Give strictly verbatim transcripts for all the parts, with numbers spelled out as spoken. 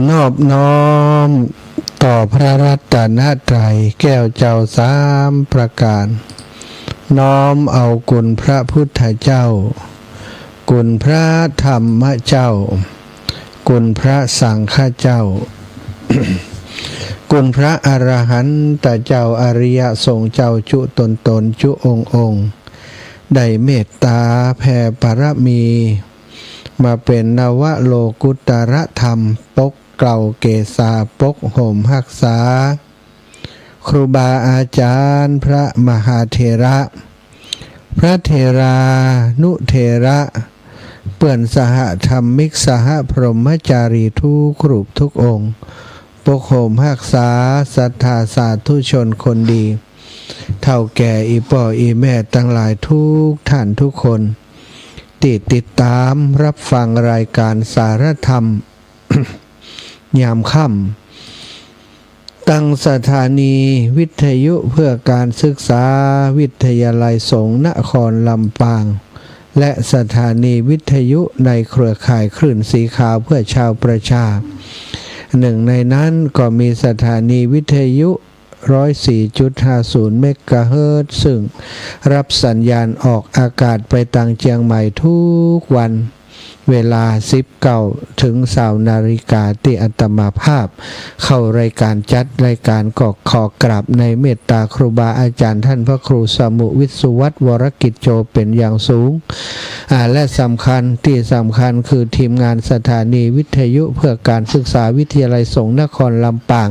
นอบน้อมต่อพระรัตนตรัยแก้วเจ้าสามประการ น้อมเอาคุณพระพุทธเจ้า คุณพระธรรมเจ้า คุณพระสังฆเจ้า คุณพระอรหันตเจ้า อริยสงฆ์เจ้าจุ๊ต๋นๆ จุ๊องค์ๆ ได้เมตต๋าแผ่ปารมี มาเป๋นนวโลกุตตรธรรม ปกเกล้าเกษา ปกห่มฮักษา ครูบาอาจ๋ารย์ พระมหาเถระ พระเถรานุเถระ เปื้อนสหธรรมิก สหพรหมจารีทุกรูปทุกองค์ ปกห่มฮักษาศรัทธาสาธุชนคนดี เฒ่าแก่อี่ป้ออี่แม่ตังหลายทุกท่านทุกคน ตี้ติดต๋ามฮับฟังรายก๋านสารธรรม ยามค่ำ ตังสถานีวิทยุเพื่อการศึกษาวิทยาลัยสงฆ์นครลำปาง และสถานีวิทยุในเครือข่ายคลื่นสีขาวเพื่อชาวประชา นึ่งในนั้นก็มีสถานีวิทยุ ร้อยสี่จุดห้าศูนย์ เมกะเฮิรตซ์ ซึ่งฮับสัญญาณออกอากาศไปตังเจียงใหม่ทุกวัน เวลาสิบเก้าเถิงซาวนาฬิกา ตี้อาตมาภาพเข้ารายก๋านจัดรายก๋าน ก็ขอกราบในเมตต๋าครูบาอาจ๋ารย์ ต้านพระครูสมุห์วิศวัฒน์ วรกิจโจ เป๋นอย่างสูง อ่า และสำคัญ ตี้สำคัญคือทีมงานสถานีวิทยุเพื่อการศึกษาวิทยาลัยสงฆ์นครลำปาง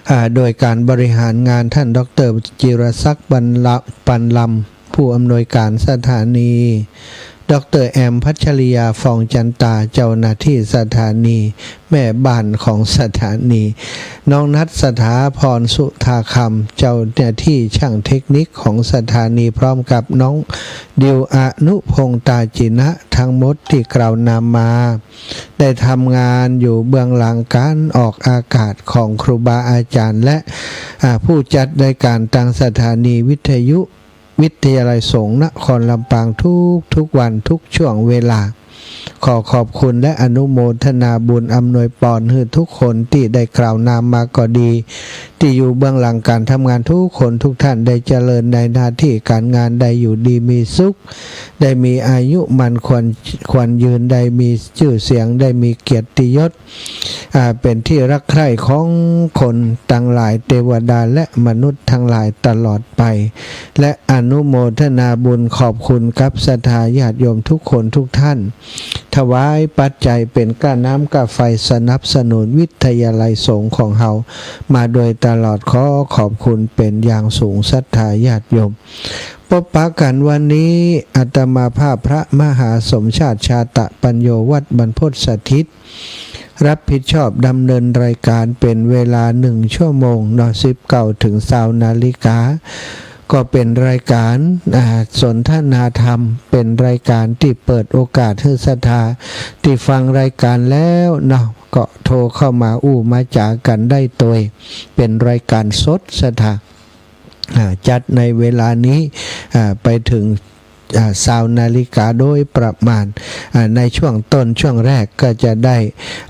อ่า โดยก๋านบริหารงานต้านด็อกเตอร์จิรศักดิ์ ปันละ ปันลำ ผู้อำนวยก๋านสถานี ด็อกเตอร์แอม พัชริยา ฟองจันตา เจ้าหน้าตี้สถานี แม่บ้านของสถานี น้องนัท สถาพร สุธาคำ เจ้าหน้าตี้ช่างเทคนิคของสถานี พร้อมกับน้องดิว อนุพงษ์ ตาจินะ ตังหมดตี้กล่าวนำมา ได้ทำงานอยู่เบื้องหลังก๋านออกอากาศของครูบาอาจ๋ารย์ และ อ่า ผู้จัดรายก๋านตังสถานีวิทยุ วิทยาลัยสงฆ์นครลำปางทุกๆ วันทุกช่วงเวลา ขอขอบคุณและอนุโมทนาบุญอำนวยปอนหื้อทุกคนตี้ได้กล่าวนำมาก็ดี ตี้อยู่เบื้องหลังก๋านทำงานทุกคนทุกท่านได้เจริญในหน้าตี้ก๋านงาน ได้อยู่ดีมีสุข ได้มีอายุมั่นขวัญ ขวัญยืน ได้มีจื้อเสียง ได้มีเกียรติยศ อ่า เป๋นตี้ฮักใคร่ของคนตังหลาย เตวดาและมนุษย์ตังหลายตลอดไป และอนุโมทนาบุญขอบคุณกับศรัทธาญาติโยมทุกคนทุกท่าน ถวายปัจจัยเป๋นก้าน้ำก้าไฟสนับสนุนวิทยาลัยสงฆ์ของเฮามาโดยตลอด ขอขอบคุณเป๋นอย่างสูงศรัทธาญาติโยม ปะกั๋นวันนี้อาตมาภาพพระมหาสมชาติ ชาตะปัญโญ วัดบรรพตสถิต ฮับผิดชอบดำเนินรายก๋านเป๋นเวลาหนึ่งชั่วโมงเนาะ สิบเก้าเถิงซาวนาฬิกา ก็เป๋นรายก๋าน อ่า สนทนาธรรม เป๋นรายก๋านตี้เปิดโอกาสหื้อศรัทธาตี้ฟังรายก๋านแล้วเนาะ ก็โทรเข้ามาอู้มาจ๋ากั๋นได้ตวย เป๋นรายก๋านสดศรัทธา อ่า จัดในเวลานี้ อ่า ไปเถิง อ่า ซาวนาฬิกาโดยประมาณ อ่า ในช่วงต้นช่วงแรกก็จะได้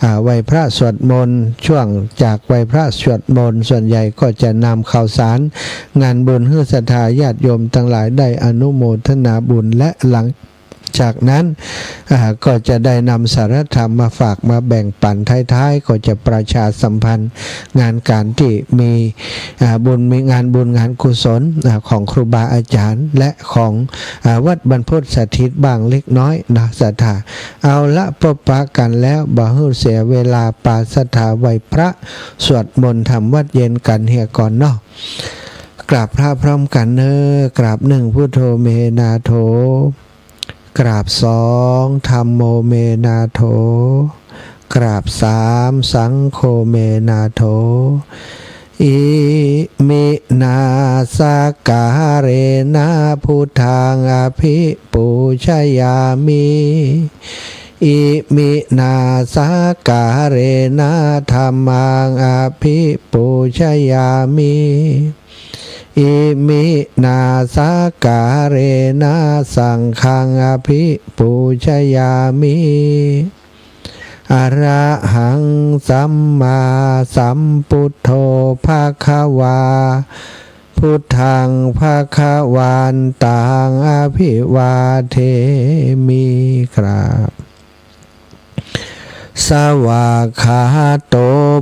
อ่า ไหว้พระสวดมนต์ ช่วงจากไหว้พระสวดมนต์ ส่วนใหญ่ก็จะนำข่าวสารงานบุญหื้อศรัทธาญาติโยมตังหลายได้อนุโมทนาบุญ และหลังจากนั้น อ่า ก็จะได้นำสารธรรมมาฝากมาแบ่งปั๋น ท้ายๆ ก็จะประชาสัมพันธ์งานก๋านตี้มี อ่า บุญ มีงานบุญงานกุศล อ่า ของครูบาอาจ๋ารย์ และของ อ่า วัดบรรพตสถิตบ้างเล็กน้อยเนาะศรัทธา เอาละ ปะกั๋นแล้ว บ่หื้อเสียเวลา ปาศรัทธาไหว้พระสวดมนต์ทำวัตรเย็นกั๋นเหียก่อนเนาะ กราบพระพร้อมกั๋นเน่อ กราบหนึ่ง พุทโธ เม นาโถ กราบสอง ธัมโม เม นาโถ กราบสาม สังโฆ เม นาโถ อิมินา สักการะนะ พุทธัง อภิปูชยามิ อิมินา สักการะนะ ธัมมัง อภิปูชยามิ อิมินา สักการะนะ สังฆัง อภิปูชยามิ อะระหังสัมมาสัมพุทโธภะคะวา พุทธังภะคะวันตังอะภิวาเทมิ กราบ สวากขาโต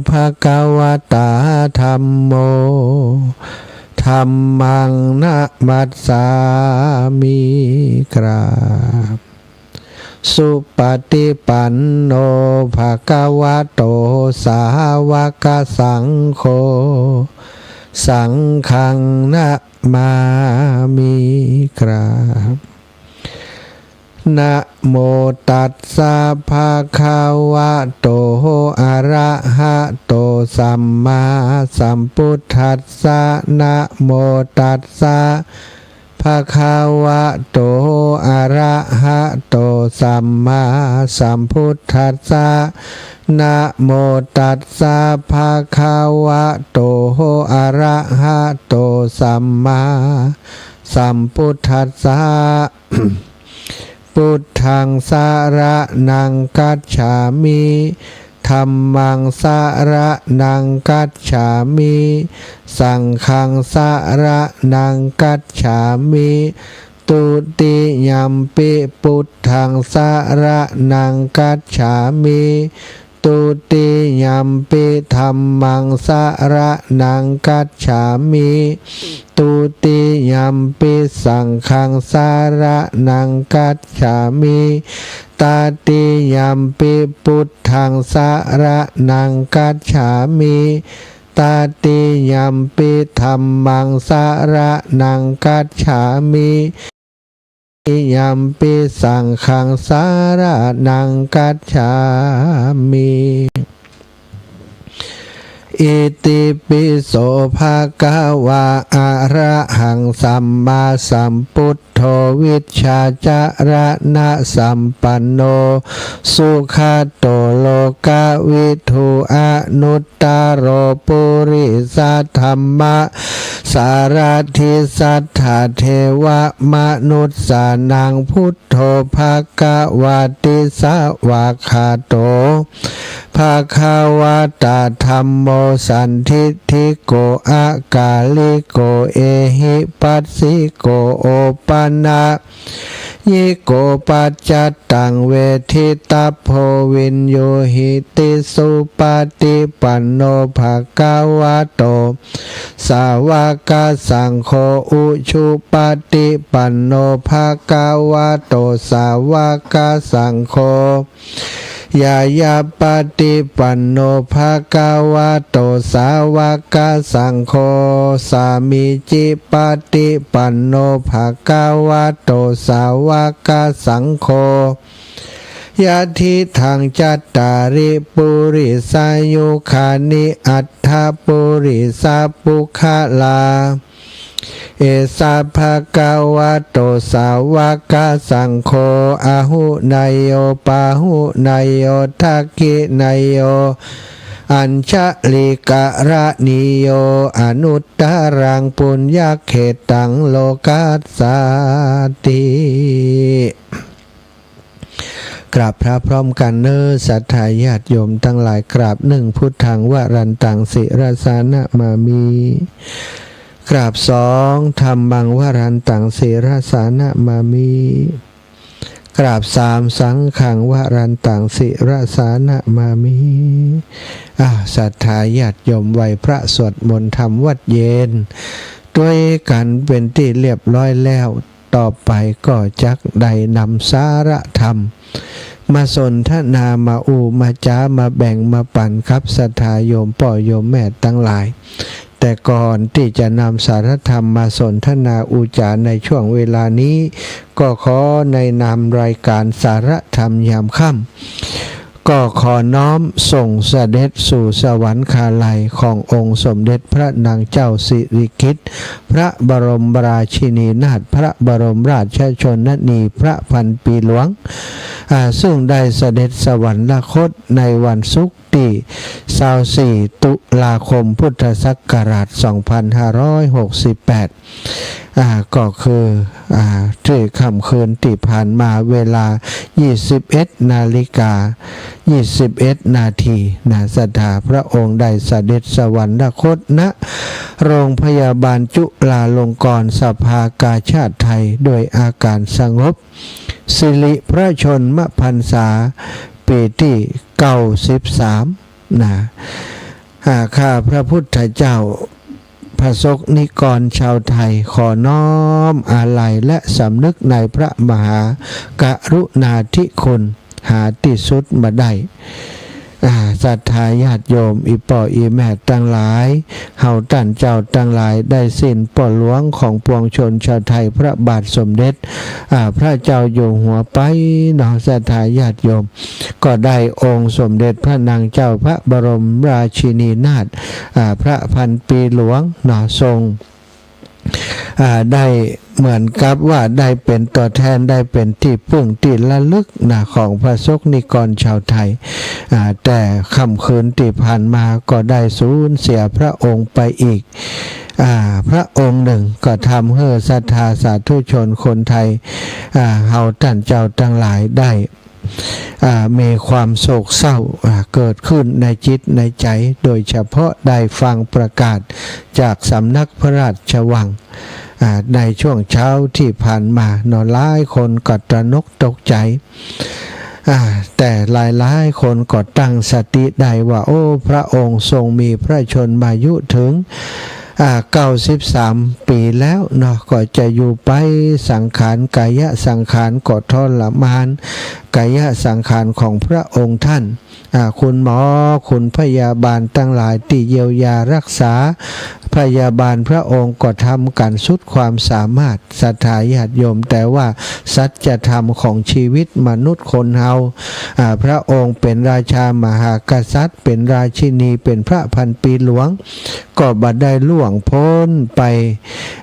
ภะคะวะตาธัมโม ธัมมังนะมัสสามิ กราบ สุปะฏิปันโนภะคะวะโตสาวะกะสังโฆ สังฆังนะมามิ กราบ นะโมตัสสะภะคะวะโต อะระหะโต สัมมาสัมพุทธัสสะ นะโมตัสสะ ภะคะวะโต อะระหะโต สัมมาสัมพุทธัสสะ นะโมตัสสะภะคะวะโต อะระหะโต สัมมาสัมพุทธัสสะ พุทธังสะระณังคัจฉามิ ธัมมังสะระณังคัจฉามิ สังฆังสะระณังคัจฉามิ ทุติยัมปิพุทธังสะระณังคัจฉามิ ทุติยัมปิธัมมังสะระณังคัจฉามิ ทุติยัมปิสังฆังสะระณังคัจฉามิ ตติยัมปิพุทธังสะระณังคัจฉามิ ตติยัมปิธัมมังสะระณังคัจฉามิ ยัมปิสังฆังสะระณังคัจฉามิ อิติปิโสภะคะวะ อะระหังสัมมาสัมพุทโธ วิชชาจารณะสัมปันโน สุขะโตโลกะวิทู อนุตตะโร ปุริสะธัมมะสารถิ สัทธาเทวะมนุสสานัง พุทโธภะคะวะติ สวากขาโต ภะคะวะตา ธัมโม สันทิฏฐิโก อะกาลิโก เอหิปัสสิโก โอปะนะ ยิโก ปัจจัตตัง เวทิตัพโพ วิญญูหิติ สุปะฏิปันโน ภะคะวะโต สาวะกะสังโฆ อุชุปะฏิปันโน ภะคะวะโต สาวะกะสังโฆ ญาณะปะฏิปันโน ภะคะวะโต สาวะกะสังโฆ สามีจิปะฏิปันโน ภะคะวะโต สาวะกะสังโฆ ยะทิฏฐัง จัตตาริ ปุริสายุคานิ อัตถะ ปุริสะปุคคละ เอสะ ภะคะวะโต สาวะกะสังโฆ อาหุเนยโย ปาหุเนยโย ทักขิเนยโย อัญชะลีกะระณีโย อนุตตะรัง ปุญญะเขตัง โลกัสสาติ กราบพระพร้อมกั๋นเน่อ ศรัทธาญาติโยมตังหลาย กราบ หนึ่ง พุทธังวรันตัง ศิรสานะมามิ กราบ สอง ธัมมังวรันตัง ศิรสานะมามิ กราบ สาม สังฆังวรันตัง ศิรสานะมามิ อ่า ศรัทธาญาติโยมไหว้พระสวดมนต์ทำวัตรเย็น ตวยกั๋นเป๋นตี้เรียบร้อยแล้ว ต่อไปก็จักได้นำสาระธรรม มาสนทนา มาอู้ มาจ๋า มาแบ่ง มาปั๋นกับศรัทธาโยมป้อโยมแม่ตังหลาย แต่ก่อนตี้จะนำสาระธรรมมาสนทนาอู้จ๋าในช่วงเวลานี้ ก็ขอในนามรายการสาระธรรมยามค่ำ ก็ขอน้อมส่งเสด็จสู่สวรรคาลัยขององค์สมเด็จพระนางเจ้าสิริกิติ์ พระบรมราชินีนาถ พระบรมราชชนนี พระพันปีหลวง อ่า ซึ่งได้เสด็จสวรรคตในวันศุกร์ตี้ ซาวสี่ ตุลาคม พุทธศักราช สองพันห้าร้อยหกสิบแปด อ่า ก็คือ อ่า ตี้ค่ำคืนตี้ผ่านมาเวลายี่สิบเอ็ดนาฬิกายี่สิบเอ็ดนาทีนะ ศรัทธา พระองค์ได้เสด็จสวรรคต ณ โรงพยาบาลจุฬาลงกรณ์สภากาชาดไทย โดยอาก๋านสงบ สิริพระชนมพรรษา ปี๋ตี้เก้าสิบสาม นะ อ่า ข้าพระพุทธเจ้า พระสงฆ์นิกรชาวไทย ขอน้อมอาลัยและสำนึกในพระมหากรุณาธิคุณ หาตี้สุดบ่ได้ อ่า ศรัทธาญาติโยม อี่ป้ออี่แม่ตังหลาย เฮาต้านเจ้าตังหลาย ได้สิ้นป้อหลวงของปวงชนชาวไทย พระบาทสมเด็จ อ่า พระเจ้าอยู่หัวไปเนาะ ศรัทธาญาติโยม ก็ได้องค์สมเด็จพระนางเจ้าพระบรมราชินีนาถ อ่า พระพันปีหลวงเนาะ ทรง อ่า ได้เหมือนกับว่าได้เป๋นตั๋วแทน ได้เป๋นตี้ปึ้งตี้ระลึกนะ ของพระสงฆ์นิกรชาวไทย อ่า แต่ค่ำคืนตี้ผ่านมาก็ได้สูญเสียพระองค์ไปอีก อ่า พระองค์หนึ่ง ก็ทำหื้อศรัทธาสาธุชนคนไทย อ่า เฮาต้านเจ้าตังหลายได้ อ่า มีความโศกเศร้า อ่า เกิดขึ้นในจิตในใจ๋ โดยเฉพาะได้ฟังประกาศจากสำนักพระราชวัง อ่า ในช่วงเช้าตี้ผ่านมาเนาะ หลายคนก็ตระหนกตกใจ๋ อ่า แต่หลายๆ คนก็ตั้งสติได้ว่า โอ้ พระองค์ทรงมีพระชนมายุถึง อ่า เก้าสิบสามปี๋แล้วเนาะ ก็จะอยู่ไป สังขาร กายสังขารก็ทรมาน กายสังขารของพระองค์ท่าน อ่า คุณหมอ คุณพยาบาลตังหลายตี้เยียวยารักษา พยาบาลพระองค์ก็ทำกั๋นสุดความสามารถ ศรัทธาญาติโยม แต่ว่าสัจธรรมของชีวิตมนุษย์คนเฮา อ่า พระองค์เป๋นราชามหากษัตริย์ เป๋นราชินี เป๋นพระพันปีหลวง ก็บ่ได้ล่วงป๊นไป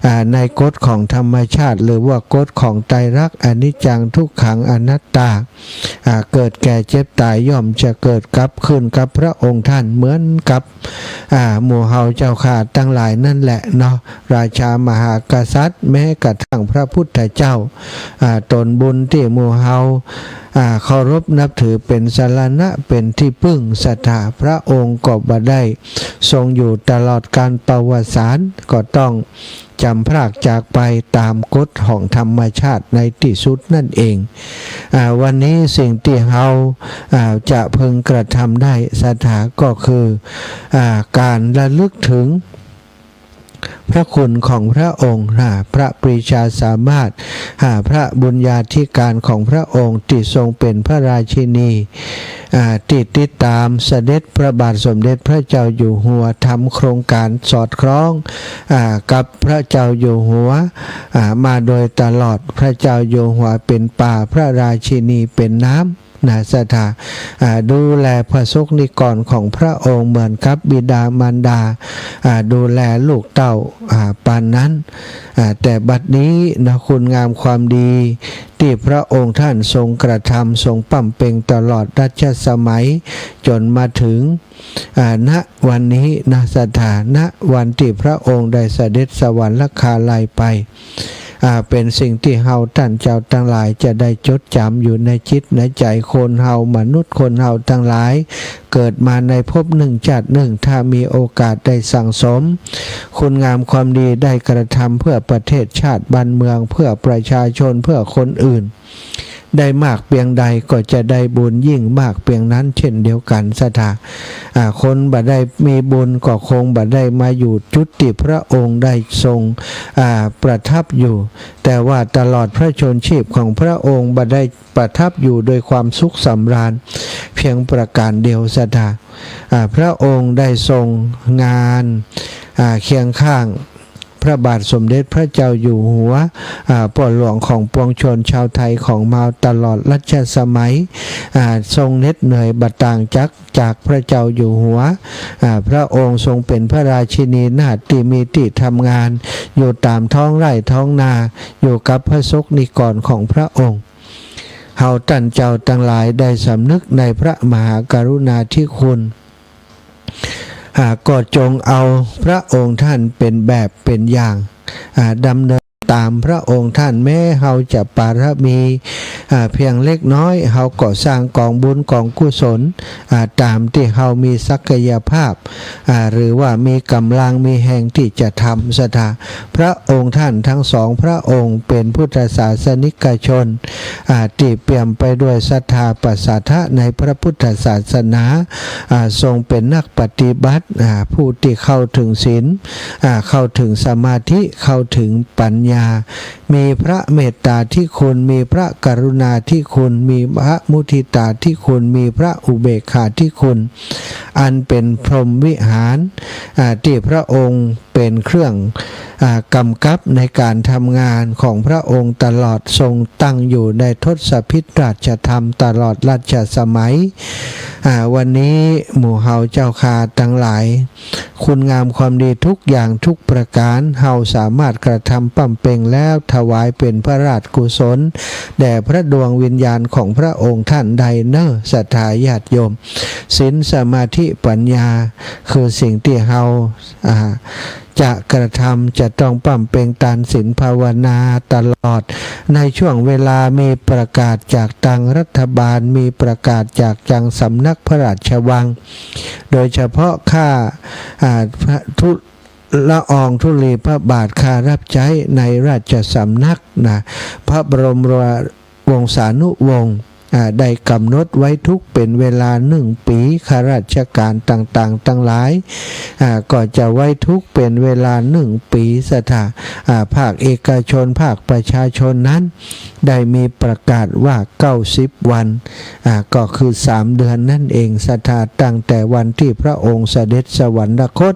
อ่า ในกฎของธรรมชาติ หรือว่ากฎของไตรลักษณ์ อนิจจัง ทุกขัง อนัตตา อ่า เกิดแก่เจ็บต๋าย ย่อมจะเกิดกลับคืนกับพระองค์ท่านเหมือนกับ อ่า หมู่เฮาเจ้าข้าตังหลายนั่นแหละเนาะ ราชามหากษัตริย์ แม้กระทั่งพระพุทธเจ้า อ่า ต๋นบุญตี้หมู่เฮา อ่า เคารพนับถือเป๋นสรณะ เป๋นตี้ปึ้งศรัทธา พระองค์ก็บ่ได้ทรงอยู่ตลอดกาลประวัติศาสตร์ ก็ต้องจ๋ำพรากจากไปต๋ามกฎของธรรมชาติในตี้สุดนั่นเอง อ่า วันนี้สิ่งตี้เฮา อ่า จะพึงกระทำได้ศรัทธา ก็คือ อ่า ก๋านระลึกถึง พระคุณของพระองค์ อ่า พระปรีชาสามารถ อ่า พระบุญญาธิการของพระองค์ตี้ทรงเป๋นพระราชินี อ่า ตี้ติดต๋ามเสด็จพระบาทสมเด็จพระเจ้าอยู่หัว ทำโครงก๋านสอดคล้อง อ่า กับพระเจ้าอยู่หัว อ่า มาโดยตลอด พระเจ้าอยู่หัวเป๋นป่า พระราชินีเป๋นน้ำ นะศรัทธา อ่า ดูแลพระสงฆ์นิกรของพระองค์เหมือนกับบิดามารดา อ่า ดูแลลูกเต้า อ่า ปานนั้น อ่า แต่บัดนี้นะ คุณงามความดีตี้พระองค์ท่านทรงกระทำ ทรงบำเพ็ญตลอดรัชสมัย จ๋นมาถึง อ่า ณ วันนี้นะศรัทธา ณ วันตี้พระองค์ได้เสด็จสวรรคาลัยไป อ่า เป๋นสิ่งตี้เฮาต้านเจ้าตังหลายจะได้จดจ๋ำอยู่ในจิตในใจ๋คนเฮา มนุษย์คนเฮาตังหลาย เกิดมาในภพหนึ่งชาติหนึ่ง ถ้ามีโอกาสได้สั่งสม คุณงามความดีได้กระทำเพื่อประเทศชาติบ้านเมือง เพื่อประชาชน เพื่อคนอื่น ได้มากเปียงใดก็จะได้บุญยิ่งมากเปียงนั้นเช่นเดียวกั๋นศรัทธา อ่า คนบ่ได้มีบุญก็คงบ่ได้มาอยู่จุดตี้พระองค์ได้ทรง อ่า ประทับอยู่ แต่ว่าตลอดพระชนม์ชีพของพระองค์บ่ได้ประทับอยู่โดยความสุขสำราญเพียงประก๋านเดียวศรัทธา อ่า พระองค์ได้ทรงงาน อ่า เคียงข้าง พระบาทสมเด็จพระเจ้าอยู่หัว อ่า ป้อหลวงของปวงชนชาวไทยของเฮาตลอดรัชสมัย อ่า ทรงเหน็ดเหนื่อยบ่ต่างจาก จากพระเจ้าอยู่หัว อ่า พระองค์ทรงเป๋นพระราชินีนาถตี้มีตี้ทำงานอยู่ต๋ามท้องไร่ท้องนา อยู่กับพระสงฆ์นิกรของพระองค์ เฮาต้านเจ้าตังหลายได้สำนึกในพระมหากรุณาธิคุณ อ่า ก็จงเอาพระองค์ท่านเป๋นแบบเป๋นอย่าง อ่า ดำเนิน ต๋ามพระองค์ท่าน แม้เฮาจะปารมี อ่า เพียงเล็กน้อย เฮาก็สร้างกองบุญกองกุศล อ่า ต๋ามตี้เฮามีศักยภาพ อ่า หรือว่ามีก๋ำลังมีแฮงตี้จะทำ ศรัทธา พระองค์ท่านทั้งสองพระองค์เป๋นพุทธศาสนิกชน อ่า ตี้เปี่ยมไปด้วยศรัทธาประสาทะในพระพุทธศาสนา อ่า ทรงเป๋นนักปฏิบัติ อ่า ผู้ตี้เข้าเถิงศีล อ่า เข้าเถิงสมาธิ เข้าเถิงปัญญา มีพระเมตตาธิคุณ มีพระกรุณาธิคุณ มีพระมุทิตาธิคุณ มีพระอุเบกขาธิคุณ อันเป๋นพรหมวิหาร อ่า ตี้พระองค์เป๋นเครื่อง อ่า ก๋ำกับในก๋านทำงานของพระองค์ตลอด ทรงตั้งอยู่ในทศพิธราชธรรมตลอดรัชสมัย อ่า วันนี้หมู่เฮาเจ้าข้าตังหลาย คุณงามความดีทุกอย่างทุกประก๋าน เฮาสามารถกระทำบำเพ็งแล้วถวายเป๋นพระราชกุศล แด่พระดวงวิญญาณของพระองค์ท่านได้เน่อ ศรัทธาญาติโยม ศีลสมาธิปัญญา คือสิ่งตี้เฮา อ่า จะกระทำ จะต้องบำเพ็งตานศีลภาวนาตลอด ในช่วงเวลามีประกาศจากตังรัฐบาล มีประกาศจากยังสำนักพระราชวัง โดยเฉพาะข้า อ่า พระทุ ละอองธุลีพระบาทข้ารับใจ๊ในราชสำนักนะ พระบรมวงศานุวงศ์ อ่า ได้กำหนดไว้ทุกข์เป๋นเวลาหนึ่งปี๋ ข้าราชก๋านต่างๆ ตังหลาย อ่า ก็จะไว้ทุกข์เป๋นเวลาหนึ่งปี๋ ศรัทธา อ่า ภาคเอกชน ภาคประชาชนนั้น ได้มีประกาศว่าเก้าสิบวัน อ่า ก็คือสามเดือนนั่นเอง ศรัทธา ตั้งแต่วันตี้พระองค์เสด็จสวรรคต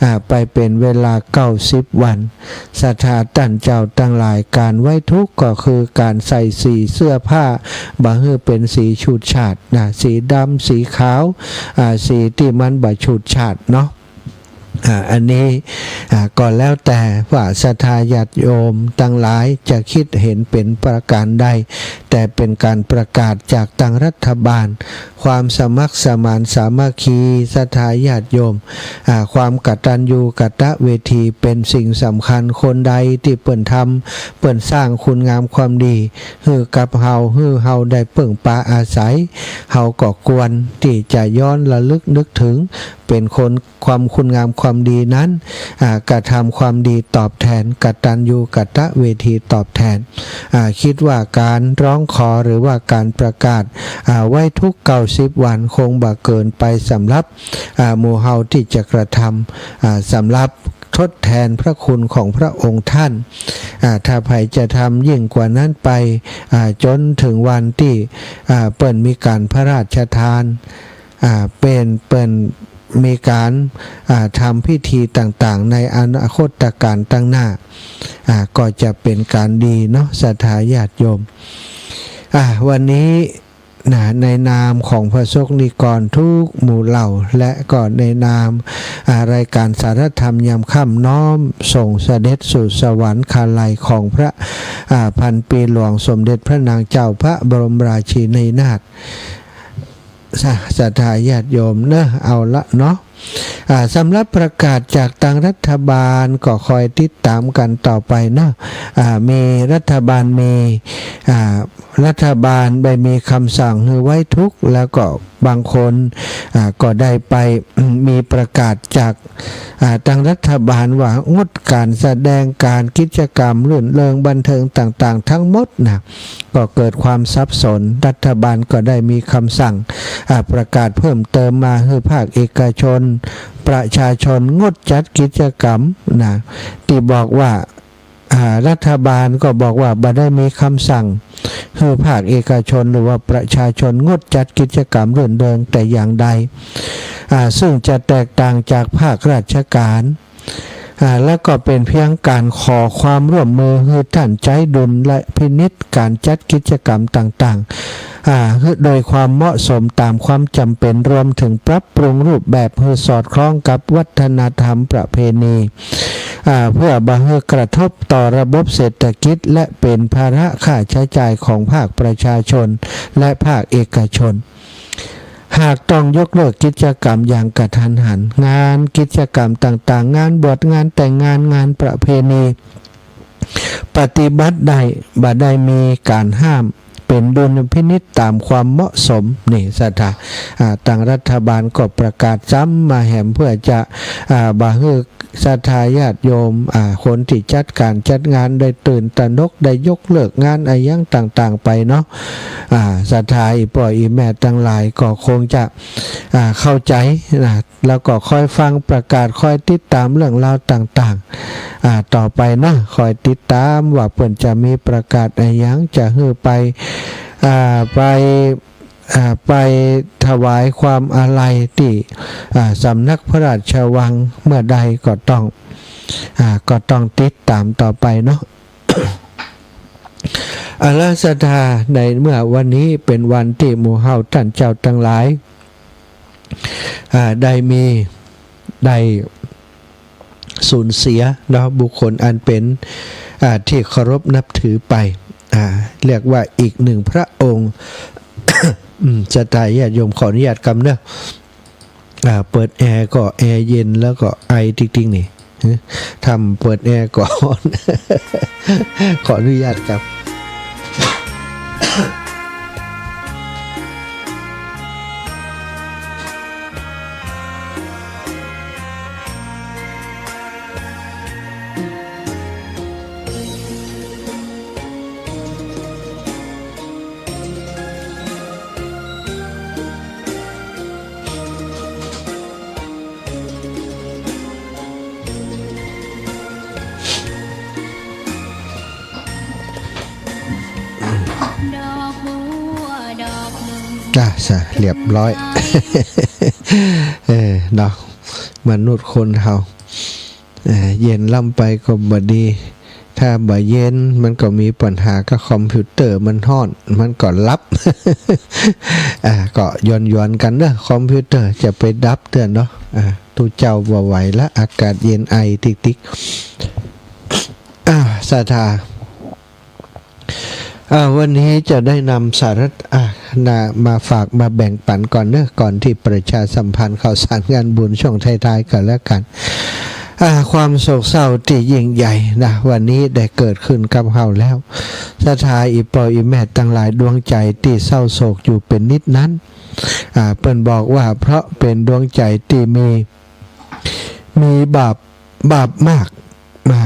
อ่า ไปเป๋นเวลาเก้าสิบวัน ศรัทธา ต้านเจ้าตังหลาย ก๋านไว้ทุกข์ก็คือก๋านใส่สีเสื้อผ้า บ่หื้อเป๋นสีฉูดฉาดนะ สีดำ สีขาว อ่า สีตี้มันบ่ฉูดฉาดเนาะ อ่า อันนี้ อ่า ก็แล้วแต่ว่าศรัทธาญาติโยมตังหลายจะกึ๊ดหันเป๋นประก๋านใด แต่เป๋นก๋านประกาศจากตังรัฐบาล ความสมัครสมานสามัคคี ศรัทธาญาติโยม อ่า ความกตัญญูกตเวทีเป๋นสิ่งสำคัญ คนใดตี้เปิ้นทำ เปิ้นสร้างคุณงามความดีหื้อกับเฮา หื้อเฮาได้เปิ้งปาอาศัย เฮาก็ควรตี้จะย้อนระลึกนึกเถิง เป๋นคน ความคุณงามความดีนั้น อ่า กระทำความดีตอบแทน กตัญญูกตเวทีตอบแทน อ่า กึ๊ดว่าก๋านร้องขอหรือว่าก๋านประกาศ อ่า ไว้ทุกข์เก้าสิบวันคงบ่เกินไปสำหรับ อ่า หมู่เฮาตี้จะกระทำ อ่า สำหรับทดแทนพระคุณของพระองค์ท่าน อ่า ถ้าใผจะทำยิ่งกว่านั้นไป อ่า จ๋นเถิงวันตี้ อ่า เปิ้นมีก๋านพระราชทาน อ่า เป๋น เปิ้นมีก๋าน อ่า ทำพิธีต่างๆ ในอนาคตก๋านตังหน้า อ่า ก็จะเป๋นก๋านดีเนาะ ศรัทธาญาติโยม อ่า วันนี้นะ ในนามของพระสงฆ์นิกรทุกหมู่เหล่า และก็ในนาม อ่า รายก๋านสารธรรมยามค่ำ น้อมส่งเสด็จสู่สวรรคาลัยของพระ อ่า พันปีหลวงสมเด็จพระนางเจ้าพระบรมราชินีนาถ ศรัทธาญาติโยมเนอะ เอาละเนาะ อ่า สำหรับประกาศจากตังรัฐบาลก็คอยติดต๋ามกั๋นต่อไปเนาะ อ่า มีรัฐบาลมี อ่า รัฐบาลได้มีกำสั่งหื้อไว้ทุกข์ แล้วก็บางคน อ่า ก็ได้ไป มีประกาศจาก อ่า ตังรัฐบาลว่างดก๋านแสดงก๋าน กิจกรรมรื่นเริงบันเทิงต่างๆ ทั้งหมดนะ ก็เกิดความสับสน รัฐบาลก็ได้มีกำสั่ง อ่า ประกาศเพิ่มเติมมาหื้อภาคเอกชน ประชาชนงดจัดกิจกรรมนะ ตี้บอกว่า อ่า รัฐบาลก็บอกว่าบ่ได้มีกำสั่งหื้อภาคเอกชนหรือว่าประชาชนงดจัดกิจกรรมรื่นเริงแต่อย่างใด อ่า ซึ่งจะแตกต่างจากภาคราชก๋าน อ่า และก็เป๋นเพียงก๋านขอความร่วมมือหื้อต้านใจ๊ดุลยพินิจก๋านจัดกิจกรรมต่างๆ อ่า หื้อโดยความเหมาะสมต๋ามความจ๋ำเป๋น รวมเถิงปรับปรุงรูปแบบหื้อสอดคล้องกับวัฒนธรรมประเพณี อ่า เพื่อบ่หื้อกระทบต่อระบบเศรษฐกิจ และเป๋นภาระค่าใจ๊จ่ายของภาคประชาชน และภาคเอกชน หากต้องยกเลิกกิจกรรมอย่างกะทันหัน งานกิจกรรมต่างๆ งานบวช งานแต่งงาน งานประเพณี ปฏิบัติได้ บ่ได้มีก๋านห้าม เป๋นดุลพินิจต๋ามความเหมาะสม นี่ศรัทธา อ่า ตางรัฐบาลก็ประกาศซ้ำมาแหมเปื้อจะ อ่า บ่หื้อศรัทธาญาติโยม อ่า คนตี้จัดก๋านจัดงานได้ตื่นตระหนก ได้ยกเลิกงานอะหยังต่างๆ ไปเนาะ อ่า ศรัทธาอี่ป้ออี่แม่ตังหลายก็คงจะ อ่า เข้าใจ๋นะ แล้วก็คอยฟังประกาศ คอยติดต๋ามเรื่องราวต่างๆ อ่า ต่อไปเนาะ คอยติดต๋ามว่าเปิ้นจะมีประกาศอะหยัง จะหื้อไป อ่า ไป อ่า ไปถวายความอาลัยตี้ อ่า สำนักพระราชวังเมื่อใดก็ต้อง อ่า ก็ต้องติดต๋ามต่อไปเนาะ เอาละศรัทธา ในเมื่อวันนี้เป๋นวันตี้หมู่เฮาต้านเจ้าตังหลาย อ่า ได้มี ได้สูญเสียเนาะ บุคคลอันเป๋น อ่า ตี้เคารพนับถือไป อ่า เรียกว่าอีกหนึ่งพระองค์ อืม ศรัทธาญาติโยม ขออนุญาตกำเนาะ อ่า เปิดแอร์ก็แอร์เย็นแล้วก็ไอติ๊งๆ นี่ ถ้าบ่เปิดแอร์ก็ฮ้อน ขออนุญาตครับ ดอกบัวดอกหนึ่ง อ่ะ สะ เรียบร้อย เออ เนาะ มนุษย์คนเฮา เอ่อ เย็นล้ำไปก็บ่ดี ถ้าบ่เย็นมันก็มีปัญหากับคอมพิวเตอร์ มันฮ้อน มันก็หลับ อ่า ก็หยวนๆ กั๋นเนาะ คอมพิวเตอร์จะไปดับเตื้อเนาะ อ่า ตุ๊เจ้าบ่ไหวละ อากาศเย็นไอติ๊กๆ อ่า ศรัทธา อ่า วันนี้จะได้นำสาระ อ่า นะ มาฝากมาแบ่งปั๋นก่อนเนาะ ก่อนตี้ประชาสัมพันธ์ข่าวสารงานบุญช่วงท้ายๆ ก่อนแล้วกั๋น อ่า ความโศกเศร้าตี้ยิ่งใหญ่นะ วันนี้ได้เกิดขึ้นกับเฮาแล้ว ศรัทธาอี่ป้ออี่แม่ตังหลาย ดวงใจ๋ตี้เศร้าโศกอยู่เป๋นนิดนั้น อ่า เปิ้นบอกว่าเพราะเป๋นดวงใจ๋ตี้มี มีบาป บาปมาก อ่า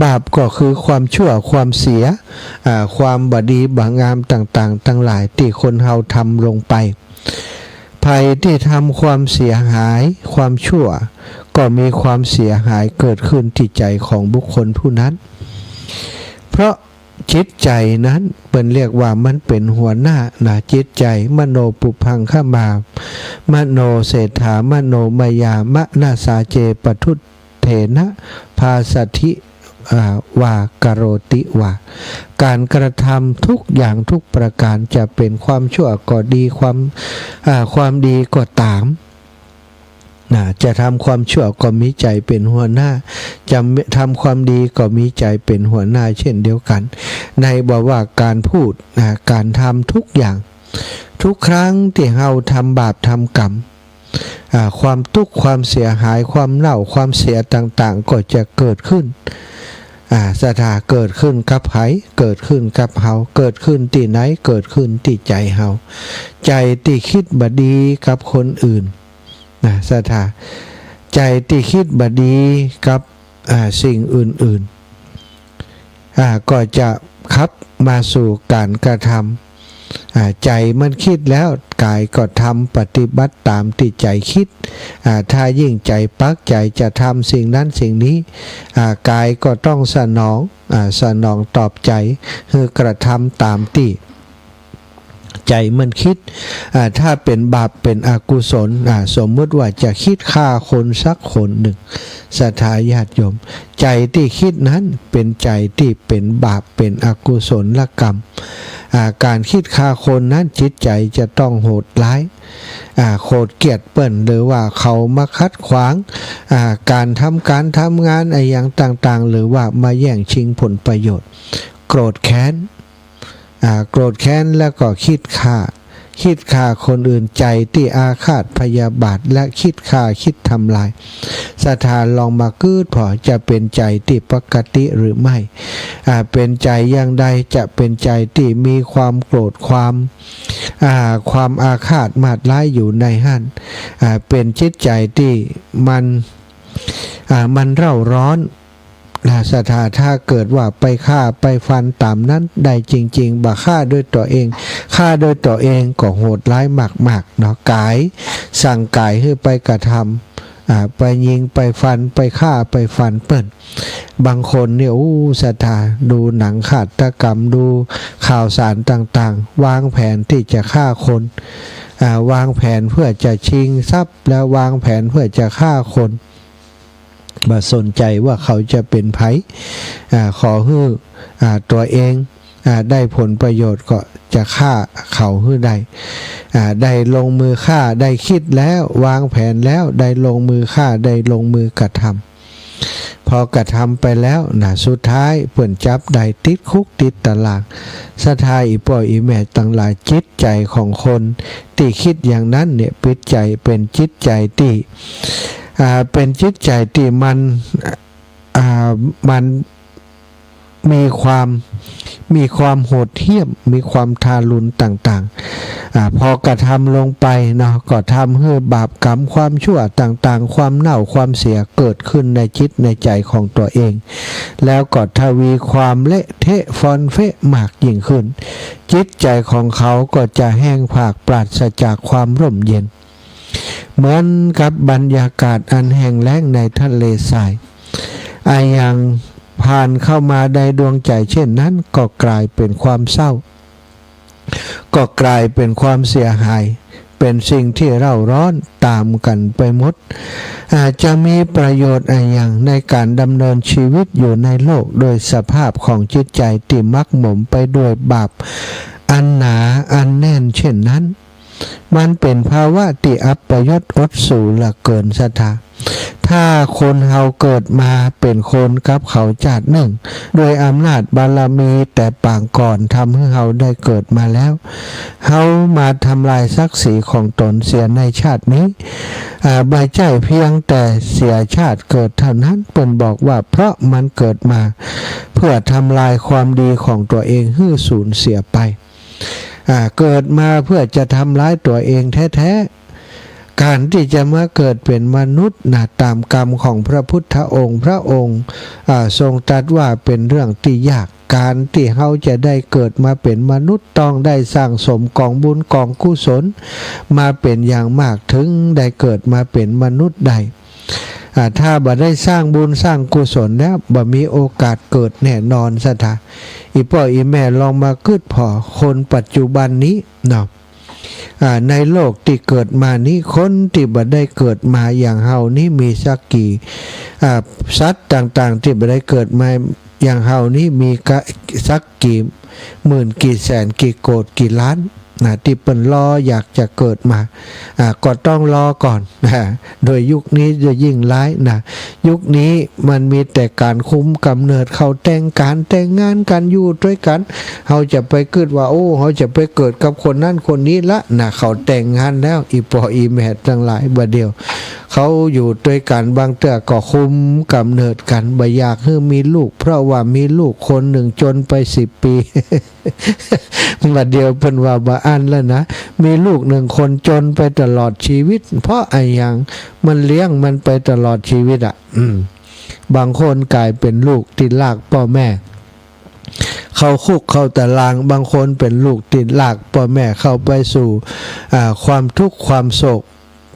บาปก็คือความชั่ว ความเสีย อ่า ความบ่ดีบ่งามต่างๆ ตังหลายตี้คนเฮาทำลงไป ใผตี้ทำความเสียหาย ความชั่ว ก็มีความเสียหายเกิดขึ้นตี้ใจ๋ของบุคคลผู้นั้น เพราะ จิตใจ๋นั้นเปิ้นเรียกว่ามันเป๋นหัวหน้านะ จิตใจ๋ มโนปุพพังคะมา มโนเศรษฐา มโนมายา มนสาเจ ปทุตเถนะ ภาสสะถิ อ่า วา กโรติวา ก๋านกระทำทุกอย่างทุกประก๋าน จะเป๋นความชั่วก็ดี ความ อ่า ความดีก็ต๋าม นะ จะทำความชั่วก็มีใจ๋เป๋นหัวหน้า จะทำความดีก็มีใจ๋เป๋นหัวหน้าเช่นเดียวกั๋น ในบ่ว่าก๋านพูด นะ ก๋านทำทุกอย่าง ทุกครั้งตี้เฮาทำบาปทำกรรม อ่า ความตุ๊กข์ความเสียหาย ความเน่าความเสียต่างๆ ก็จะเกิดขึ้น อ่า ศรัทธา เกิดขึ้นกับใผ เกิดขึ้นกับเฮา เกิดขึ้นตี้ไหน เกิดขึ้นตี้ใจ๋เฮา ใจ๋ตี้กึ๊ดบ่ดีกับคนอื่น นะ ศรัทธา ใจ๋ตี้กึ๊ดบ่ดีกับ อ่า สิ่งอื่นๆ อ่า ก็จะขับมาสู่ก๋านกระทำ อ่า ใจ๋มันกึ๊ดแล้ว ก๋ายก็ทำปฏิบัติต๋ามตี้ใจ๋กึ๊ด อ่า ถ้ายิ่งใจ๋ปักใจ๋จะทำสิ่งนั้นสิ่งนี้ อ่า ก๋ายก็ต้องสนอง อ่า สนองตอบใจ๋ คือกระทำต๋ามตี้ ใจ๋มันกึ๊ด อ่า ถ้าเป๋นบาปเป๋นอกุศล อ่า สมมุติว่าจะกึ๊ดฆ่าคนสักคนนึ่ง ศรัทธาญาติโยม ใจ๋ตี้กึ๊ดนั้นเป๋นใจ๋ตี้เป๋นบาปเป๋นอกุศลกรรม อ่า ก๋านกึ๊ดฆ่าคนนั้นจิตใจ๋จะต้องโหดร้าย อ่า โขดเกลียดเปิ้น หรือว่าเขามาขัดขวาง อ่า ก๋านทำก๋านทำงานอะหยังต่างๆ หรือว่ามาแย่งชิงผลประโยชน์ โกรธแค้น อ่า โกรธแค้นแล้วก็กึ๊ดฆ่า คิดฆ่าคนอื่น ใจ๋ตี้อาฆาตพยาบาท และคิดฆ่าคิดทำลาย ศรัทธาลองมากึ๊ดผ่อ จะเป๋นใจ๋ตี้ปกติหรือไม่ อ่า เป๋นใจ๋อย่างใด จะเป๋นใจ๋ตี้มีความโกรธ ความ อ่า ความอาฆาตมาดร้ายอยู่ในหั้น อ่า เป๋นจิตใจ๋ตี้มัน อ่า มันเร่าร้อน นะ ศรัทธา ถ้าเกิดว่าไปฆ่าไปฟันต๋ามนั้นได้จริงๆ บ่ฆ่าด้วยตั๋วเอง ฆ่าด้วยตั๋วเองก็โหดร้ายมากๆ เนาะ ก๋าย สั่งก๋ายหื้อไปกระทำ อ่า ไปยิงไปฟัน ไปฆ่าไปฟันเปิ้น บางคนเนี่ย อู้ ศรัทธา ดูหนังฆาตกรรม ดูข่าวสารต่างๆ วางแผนตี้จะฆ่าคน อ่า วางแผนเพื่อจะชิงทรัพย์ และวางแผนเพื่อจะฆ่าคน บ่สนใจ๋ว่าเขาจะเป๋นใผ อ่า ขอหื้อ อ่า ตั๋วเอง อ่า ได้ผลประโยชน์ก็จะฆ่าเขาหื้อได้ อ่า ได้ลงมือฆ่า ได้คิดแล้ว วางแผนแล้ว ได้ลงมือฆ่า ได้ลงมือกระทำ พอกระทำไปแล้วนะ สุดท้ายเปิ้นจับได้ติดคุกติดตาราง ศรัทธา อี่ป้ออี่แม่ตังหลาย จิตใจ๋ของคนตี้คิดอย่างนั้นเนี่ย จิตใจ๋เป๋นจิตใจ๋ตี้ อ่า เป๋นจิตใจ๋ตี้มัน อ่า มันมีความ มีความโหดเหี้ยม มีความทารุณต่างๆ อ่า พอกระทำลงไปเนาะ ก็ทำหื้อบาปกรรมความชั่วต่างๆ ความเน่าความเสียเกิดขึ้นในจิตในใจ๋ของตั๋วเอง แล้วก็ทวีความเละเทะฟอนเฟะมากยิ่งขึ้น จิตใจ๋ของเขาก็จะแห้งผากปราศจากความร่มเย็น เหมือนกับบรรยากาศอันแห้งแล้งในทะเลทราย อะหยังผ่านเข้ามาในดวงใจ๋เช่นนั้น ก็กลายเป๋นความเศร้า ก็กลายเป๋นความเสียหาย เป๋นสิ่งตี้เร่าร้อนต๋ามกั๋นไปหมด อาจจะมีประโยชน์อะหยังในก๋านดำเนินชีวิตอยู่ในโลก โดยสภาพของจิตใจ๋ตี้หมักหมมไปด้วยบาปอันหนาอันแน่นเช่นนั้น มันเป๋นภาวะตี้อัปยศอดสูเหลือเกิน ศรัทธา ถ้าคนเฮาเกิดมาเป๋นคนกับเขาจาตินึ่ง ด้วยอำนาจบารมีแต่ปางก่อนทำหื้อเฮาได้เกิดมาแล้ว เฮามาทำลายศักดิ์ศรีของต๋นเสียในชาตินี้ อ่า บ่ใจ้เพียงแต่เสียชาติเกิดเท่านั้น เปิ้นบอกว่าเพราะมันเกิดมาเพื่อทำลายความดีของตั๋วเองหื้อสูญเสียไป อ่า เกิดมาเพื่อจะทำร้ายตั๋วเองแท้ๆ ก๋านตี้จะมาเกิดเป๋นมนุษย์นะ ต๋ามกรรมของพระพุทธองค์ พระองค์ อ่า ทรงตรัสว่าเป๋นเรื่องตี้ยาก ก๋านตี้เฮาจะได้เกิดมาเป๋นมนุษย์ ต้องได้สั่งสมกองบุญกองกุศลมาเป๋นอย่างมาก ถึงได้เกิดมาเป๋นมนุษย์ได้ อ่า ถ้าบ่ได้สร้างบุญสร้างกุศลแล้ว บ่มีโอกาสเกิดแน่นอน ศรัทธา อี่ป้ออี่แม่ลองมากึ๊ดผ่อ คนปัจจุบันนี้เนาะ อ่า ในโลกตี้เกิดมานี้ คนตี้บ่ได้เกิดมาอย่างเฮานี้มีสักกี่ อ่า สัตว์ต่างๆ ตี้บ่ได้เกิดมาอย่างเฮานี้มีกะ สักกี่หมื่น กี่แสน กี่โกฏ กี่ล้านนะ ตี้เปิ้นรออยากจะเกิดมา อ่า ก็ต้องรอก่อนนะ โดยยุคนี้จะยิ่งร้ายนะ ยุคนี้มันมีแต่ก๋านคุมก๋ำเนิด เขาแต่งก๋านแต่งงานกั๋นอยู่ตวยกั๋น เฮาจะไปกึ๊ดว่า โอ้ เฮาจะไปเกิดกับคนนั้นคนนี้ละนะ เขาแต่งงานแล้ว อี่ป้ออี่แม่ตังหลาย บ่าเดี่ยว เขาอยู่ตวยกั๋น บางเตื้อก็คุมก๋ำเนิดกั๋น บ่อยากหื้อมีลูก เพราะว่ามีลูกคนนึ่งจนไปสิบปี บ่าเดี่ยวเปิ้นว่าบ่อั้นแล้วนะ มีลูกนึ่งคนจนไปตลอดชีวิต เพราะอะหยัง มันเลี้ยงมันไปตลอดชีวิตอะ อืม บางคนก๋ายเป๋นลูกตี้ลากป้อแม่เข้าคุกเข้าตาราง บางคนเป๋นลูกตี้ลากป้อแม่เข้าไปสู่ อ่า ความทุกข์ความโศก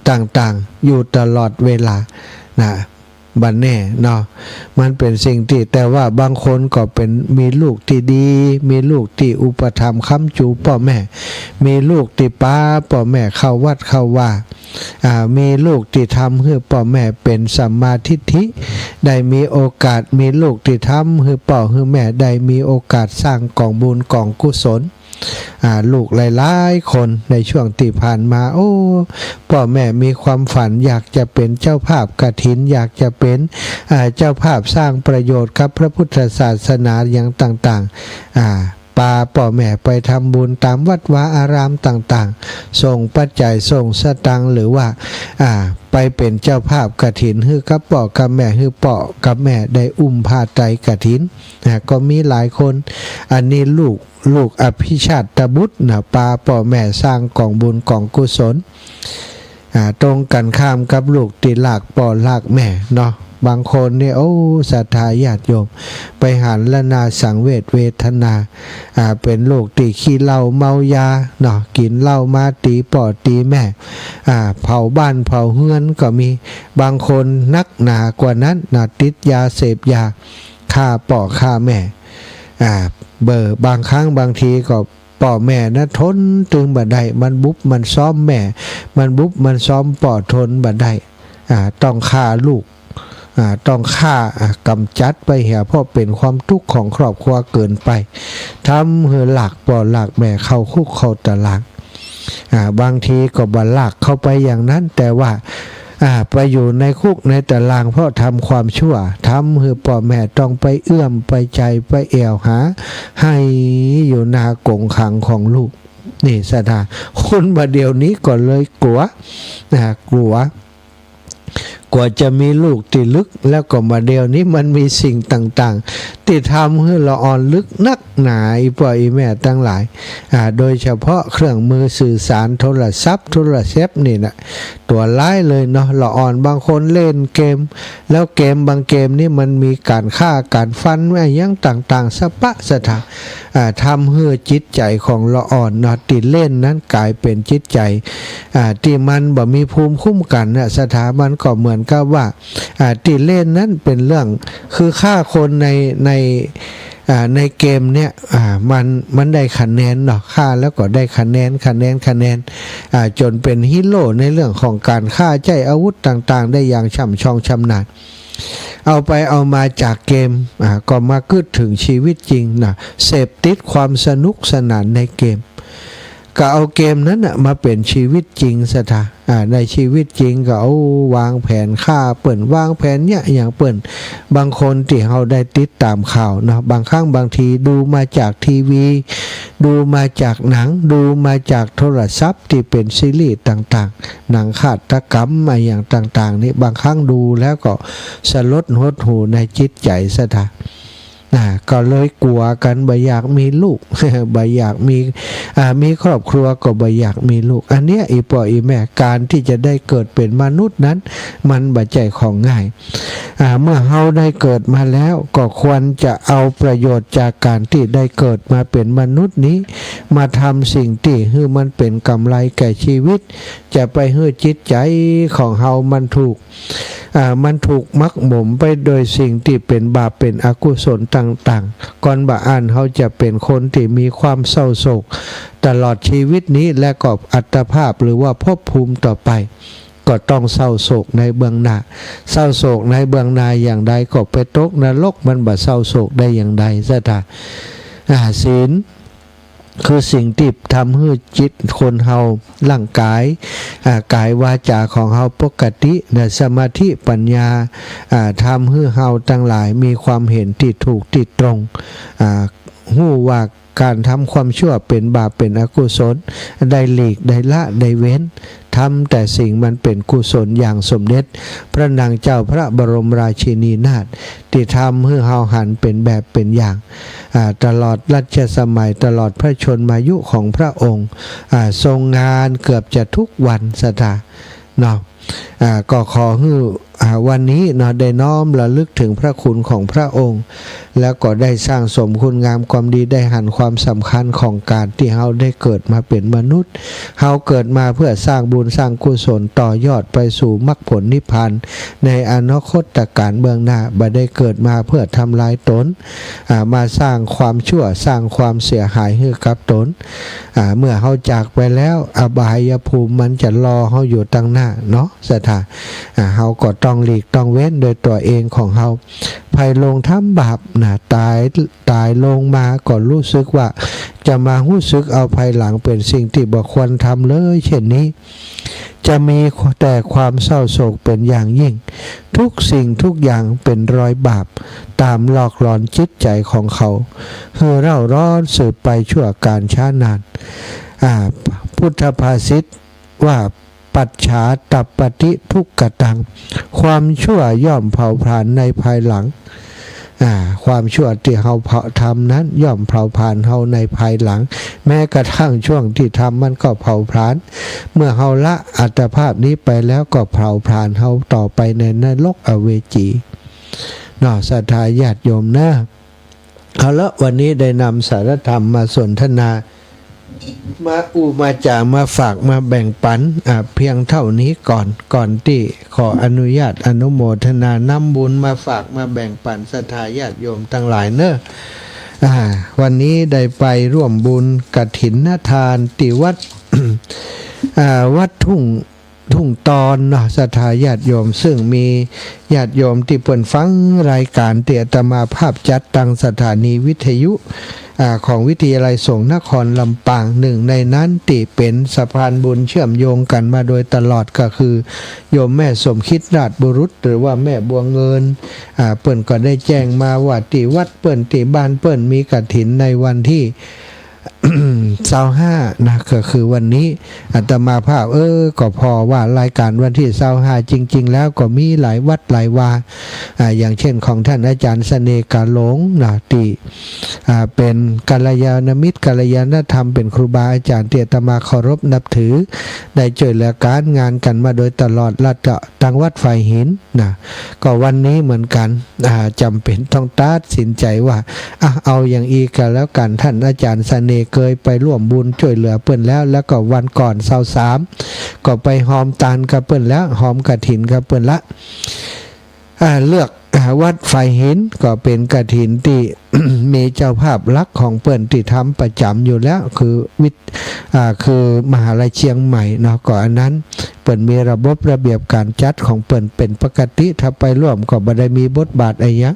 ต่างๆ อยู่ตลอดเวลานะ บ่แน่เนาะ มันเป๋นสิ่งตี้ แต่ว่าบางคนก็เป๋น มีลูกตี้ดี มีลูกตี้อุปถัมภ์ค้ำจูป้อแม่ มีลูกตี้ปาป้อแม่เข้าวัดเข้าวา อ่า มีลูกตี้ทำหื้อป้อแม่เป๋นสัมมาทิฏฐิ ได้มีโอกาส มีลูกตี้ทำหื้อป้อหื้อแม่ได้มีโอกาสสร้างกองบุญกองกุศล อ่า ลูกหลายๆ คนในช่วงตี้ผ่านมา โอ้ ป้อแม่มีความฝันอยากจะเป๋นเจ้าภาพกฐิน อยากจะเป๋น อ่า เจ้าภาพสร้างประโยชน์กับพระพุทธศาสนาอย่างต่างๆ อ่า ปาป้อแม่ไปทำบุญต๋ามวัดวาอารามต่างๆ ส่งปัจจัยส่งสตางค์ หรือว่า อ่า ไปเป๋นเจ้าภาพกฐินหื้อกับป้อกับแม่ หื้อป้อกับแม่ได้อุ้มผ้าไตรกฐิน นะ ก็มีหลายคน อันนี้ลูก ลูกอภิชาตบุตรนะ ปาป้อแม่สร้างก๋องบุญก๋องกุศล อ่า ตรงกั๋นข้ามกับลูกตี้ลากป้อลากแม่เนาะ บางคนนี่ โอ้ ศรัทธาญาติโยม ไปหันแล้วน่าสังเวชเวทนา อ่า เป๋นลูกตี้ขี้เหล้าเมายาเนาะ กิ๋นเหล้ามาตี๋ป้อตี๋แม่ อ่า เผาบ้านเผาเฮือนก็มี บางคนนักหนากว่านั้นนะ ติดยาเสพยา ฆ่าป้อฆ่าแม่ อ่า เบอร์ บางครั้งบางทีก็ ป้อแม่นะทนตึงบ่ได้ มันบุบมันซ้อมแม่ มันบุบมันซ้อมป้อ ทนบ่ได้ อ่า ต้องฆ่าลูก อ่า ต้องฆ่า อ่า ก๋ำจัดไปเหีย เพราะเป๋นความตุ๊กข์ของครอบครัวเกินไป ทำหื้อลากป้อลากแม่เข้าคุกเข้าต๋าราง อ่า บางทีก็บ่ลากเข้าไปอย่างนั้น แต่ว่า อ่า ไปอยู่ในคุกในต๋ารางเพราะทำความชั่ว ทำหื้อป้อแม่ต้องไปเอื้อมไปใจ๋ไปแอ่วหา ไห้อยู่หน้ากงขังของลูก นี่ศรัทธา คนบ่าเดี่ยวนี้ก็เลยกั๋ว นะ กั๋ว กั๋วจะมีลูกตี้ลึก แล้วก็บ่าเดี่ยวนี้มันมีสิ่งต่างๆ ตี้ทำหื้อละอ่อนลึกนักหนา อี่ป้ออี่แม่ตังหลาย อ่า โดยเฉพาะเครื่องมือสื่อสาร โทรศัพท์ โทรศัพท์นี่นะ ตั๋วร้ายเลยเนาะ ละอ่อนบางคนเล่นเกม แล้วเกมบางเกมนี่มันมีก๋านฆ่าก๋านฟันอะหยังต่างๆ สะปะสะถะ อ่า ทำหื้อจิตใจ๋ของละอ่อนเนาะ ตี้เล่นนั้นก๋ายเป๋นจิตใจ๋ อ่า ตี้มันบ่มีภูมิคุ้มกั๋นนะ ศรัทธา มันก็เหมือนกับว่า อ่า ตี้เล่นนั้นเป๋นเรื่อง คือฆ่าคนใน ใน อ่า ในเกมเนี่ย อ่า มัน มันได้คะแนนเนาะ ฆ่าแล้วก็ได้คะแนน คะแนน คะแนน อ่า จ๋นเป๋นฮีโร่ในเรื่องของก๋านฆ่า ใจ๊อาวุธต่างๆ ได้อย่างช่ำชองชำนาญ เอาไปเอามาจากเกม อ่า ก็มากึ๊ดเถิงชีวิตจริงนะ เสพติดความสนุกสนานในเกม ก็เอาเกมนั้นน่ะมาเป๋นชีวิตจริง ศรัทธา อ่า ในชีวิตจริงก็ โอ้ วางแผนฆ่าเปิ้น วางแผนเยียะหยังเปิ้น บางคนตี้เฮาได้ติดต๋ามข่าวเนาะ บางครั้งบางทีดูมาจากทีวี ดูมาจากหนัง ดูมาจากโทรศัพท์ตี้เป๋นซีรีส์ต่างๆ หนังฆาตกรรมอะหยังต่างๆ นี่ บางครั้งดูแล้วก็สลดหดหู่ในจิตใจ๋ ศรัทธา อ่า ก็เลยกั๋วกั๋น บ่อยากมีลูก บ่อยากมี อ่า มีครอบครัวก็บ่อยากมีลูก อันเนี้ย อี่ป้ออี่แม่ ก๋านตี้จะได้เกิดเป๋นมนุษย์นั้น มันบ่ใจ้ของง่าย อ่า เมื่อเฮาได้เกิดมาแล้ว ก็ควรจะเอาประโยชน์จากก๋านตี้ได้เกิดมาเป๋นมนุษย์นี้ มาทำสิ่งตี้หื้อมันเป๋นก๋ำไรแก่ชีวิต จะไปหื้อจิตใจ๋ของเฮามันถูก อ่า มันถูกหมกหมมไปโดยสิ่งตี้เป๋นบาปเป๋นอกุศลต่างๆ ก่อนบ่อั้นเฮาจะเป๋นคนตี้มีความเศร้าโศกตลอดชีวิตนี้ และก็อัตภาพหรือว่าภพภูมิต่อไป ก็ต้องเศร้าโศกในเบื้องหน้า เศร้าโศกในเบื้องหน้าอย่างใด ก็ไปตกนรก มันบ่เศร้าโศกได้อย่างใด ศรัทธา อ่า ศีล คือสิ่งตี้ทำหื้อจิตคนเฮา ร่างก๋าย อ่า ก๋ายวาจ๋าของเฮาปกตินะ สมาธิปัญญา อ่า ทำหื้อเฮาตังหลายมีความเห็นตี้ถูกตี้ตรง อ่า ฮู้ว่าก๋านทำความชั่วเป๋นบาปเป๋นอกุศล ได้หลีกได้ละได้เว้น ทำแต่สิ่งมันเป๋นกุศลอย่างสมเด็จพระนางเจ้าพระบรมราชินีนาถ ตี้ทำหื้อเฮาหันเป๋นแบบเป๋นอย่าง อ่า ตลอดรัชสมัย ตลอดพระชนมายุของพระองค์ อ่า ทรงงานเกือบจะทุกวัน ศรัทธา เนาะ อ่า ก็ขอหื้อ อ่า วันนี้เนาะ ได้น้อมระลึกเถิงพระคุณของพระองค์ แล้วก็ได้สั่งสมคุณงามความดี ได้หันความสำคัญของก๋านตี้เฮาได้เกิดมาเป๋นมนุษย์ เฮาเกิดมาเพื่อสร้างบุญสร้างกุศลต่อยอดไปสู่มรรคผลนิพพานในอนาคตกาลเบื้องหน้า บ่ได้เกิดมาเพื่อทำลายต๋น อ่า มาสร้างความชั่วสร้างความเสียหายหื้อกับต๋น อ่า เมื่อเฮาจากไปแล้ว อบายภูมิมันจะรอเฮาอยู่ตังหน้าเนาะ ศรัทธา อ่า เฮาก็ต้อง ต้องหลีกต้องเว้นโดยตั๋วเองของเฮา ใผลงทำบาปนะ ต๋าย ต๋ายลงมาก็ฮู้สึกว่าจะมาฮู้สึกเอาภายหลังเป๋นสิ่งตี้บ่ควรทำเลย เช่นนี้ จะมีแต่ความเศร้าโศกเป๋นอย่างยิ่ง ทุกสิ่งทุกอย่างเป๋นรอยบาปต๋ามหลอกหลอนจิตใจ๋ของเขา หื้อเร่าร้อนสืบไปชั่วกาลช้านาน อ่า พุทธภาษิตว่า ปัจฉาตัปปติทุกขตัง ความชั่วย่อมเผาผลาญในภายหลัง อ่า ความชั่วตี้เฮาเผา ทำนั้นย่อมเผาผลาญเฮาในภายหลัง แม้กระทั่งช่วงตี้ทำมันก็เผาผลาญ เมื่อเฮาละอัตภาพนี้ไปแล้วก็เผาผลาญเฮาต่อไปในนรกอเวจี เนาะ ศรัทธาญาติโยมเนาะ เอาละ วันนี้ได้นำสารธรรมมาสนทนา มาอู้มาจ๋า มาฝาก มาแบ่งปัน อ่า เพียงเท่านี้ก่อน ก่อนตี้ขออนุญาตอนุโมทนานำบุญมาฝาก มาแบ่งปันศรัทธาญาติโยมตังหลายเนาะ อ่า วันนี้ได้ไปร่วมบุญกฐินทานตี้วัด อ่า วัดทุ่ง ทุ่งตอนเนาะ ศรัทธาญาติโยม ซึ่งมีญาติโยมตี้เปิ้นฟังรายก๋านตี้อาตมาภาพจัดตางสถานีวิทยุ อ่า ของวิทยาลัยสงฆ์นครลำปาง นึ่งในนั้นตี้เป๋นสะพานบุญเชื่อมโยงกั๋นมาโดยตลอดก็คือโยมแม่สมคิดราชบุรุษ หรือว่าแม่บัวเงิน อ่า เปิ้นก็ได้แจ้งมาว่าตี้วัดเปิ้น ตี้บ้านเปิ้นมีกฐินในวันตี้ ซาวห้านะ ก็คือวันนี้ อาตมาภาพ เออ ก็ผ่อว่ารายก๋านวันตี้ซาวห้า จริงๆ แล้วก็มีหลายวัดหลายวา อ่า อย่างเช่นของท่านอาจารย์เสน่ห์กาหลงนะ ตี้ อ่า เป๋นกัลยาณมิตร กัลยาณธรรม เป๋นครูบาอาจ๋ารย์ตี้อาตมาเคารพนับถือ ได้จ้วยเหลือก๋านงานกั๋นมาโดยตลอด และก็ตางวัดฝายหิน นะ ก็วันนี้เหมือนกั๋น อ่า จ๋ำเป๋นต้องตัดสินใจ๋ว่า อ่ะ เอาอย่างอี้ก็แล้วกั๋น ท่านอาจ๋ารย์เสน่ห์เกยไปร่วมบุญจ้วยเหลือเปิ้นแล้ว แล้วก็วันก่อนซาวสาม ก็ไปฮอมตานกับเปิ้นแล้ว ฮอมกฐินกับเปิ้นละ อ่า เลือก อ่า วัดฝายหินก็เป๋นกฐินตี้ มีเจ้าภาพหลักของเปิ้นตี้ทำประจ๋ำอยู่แล้ว คือวิทย์ อ่า คือมหาลัยเชียงใหม่เนาะ ก็อันนั้นเปิ้นมีระบบระเบียบก๋านจัดของเปิ้นเป๋นปกติ ถ้าไปร่วมก็บ่ได้มีบทบาทอะหยัง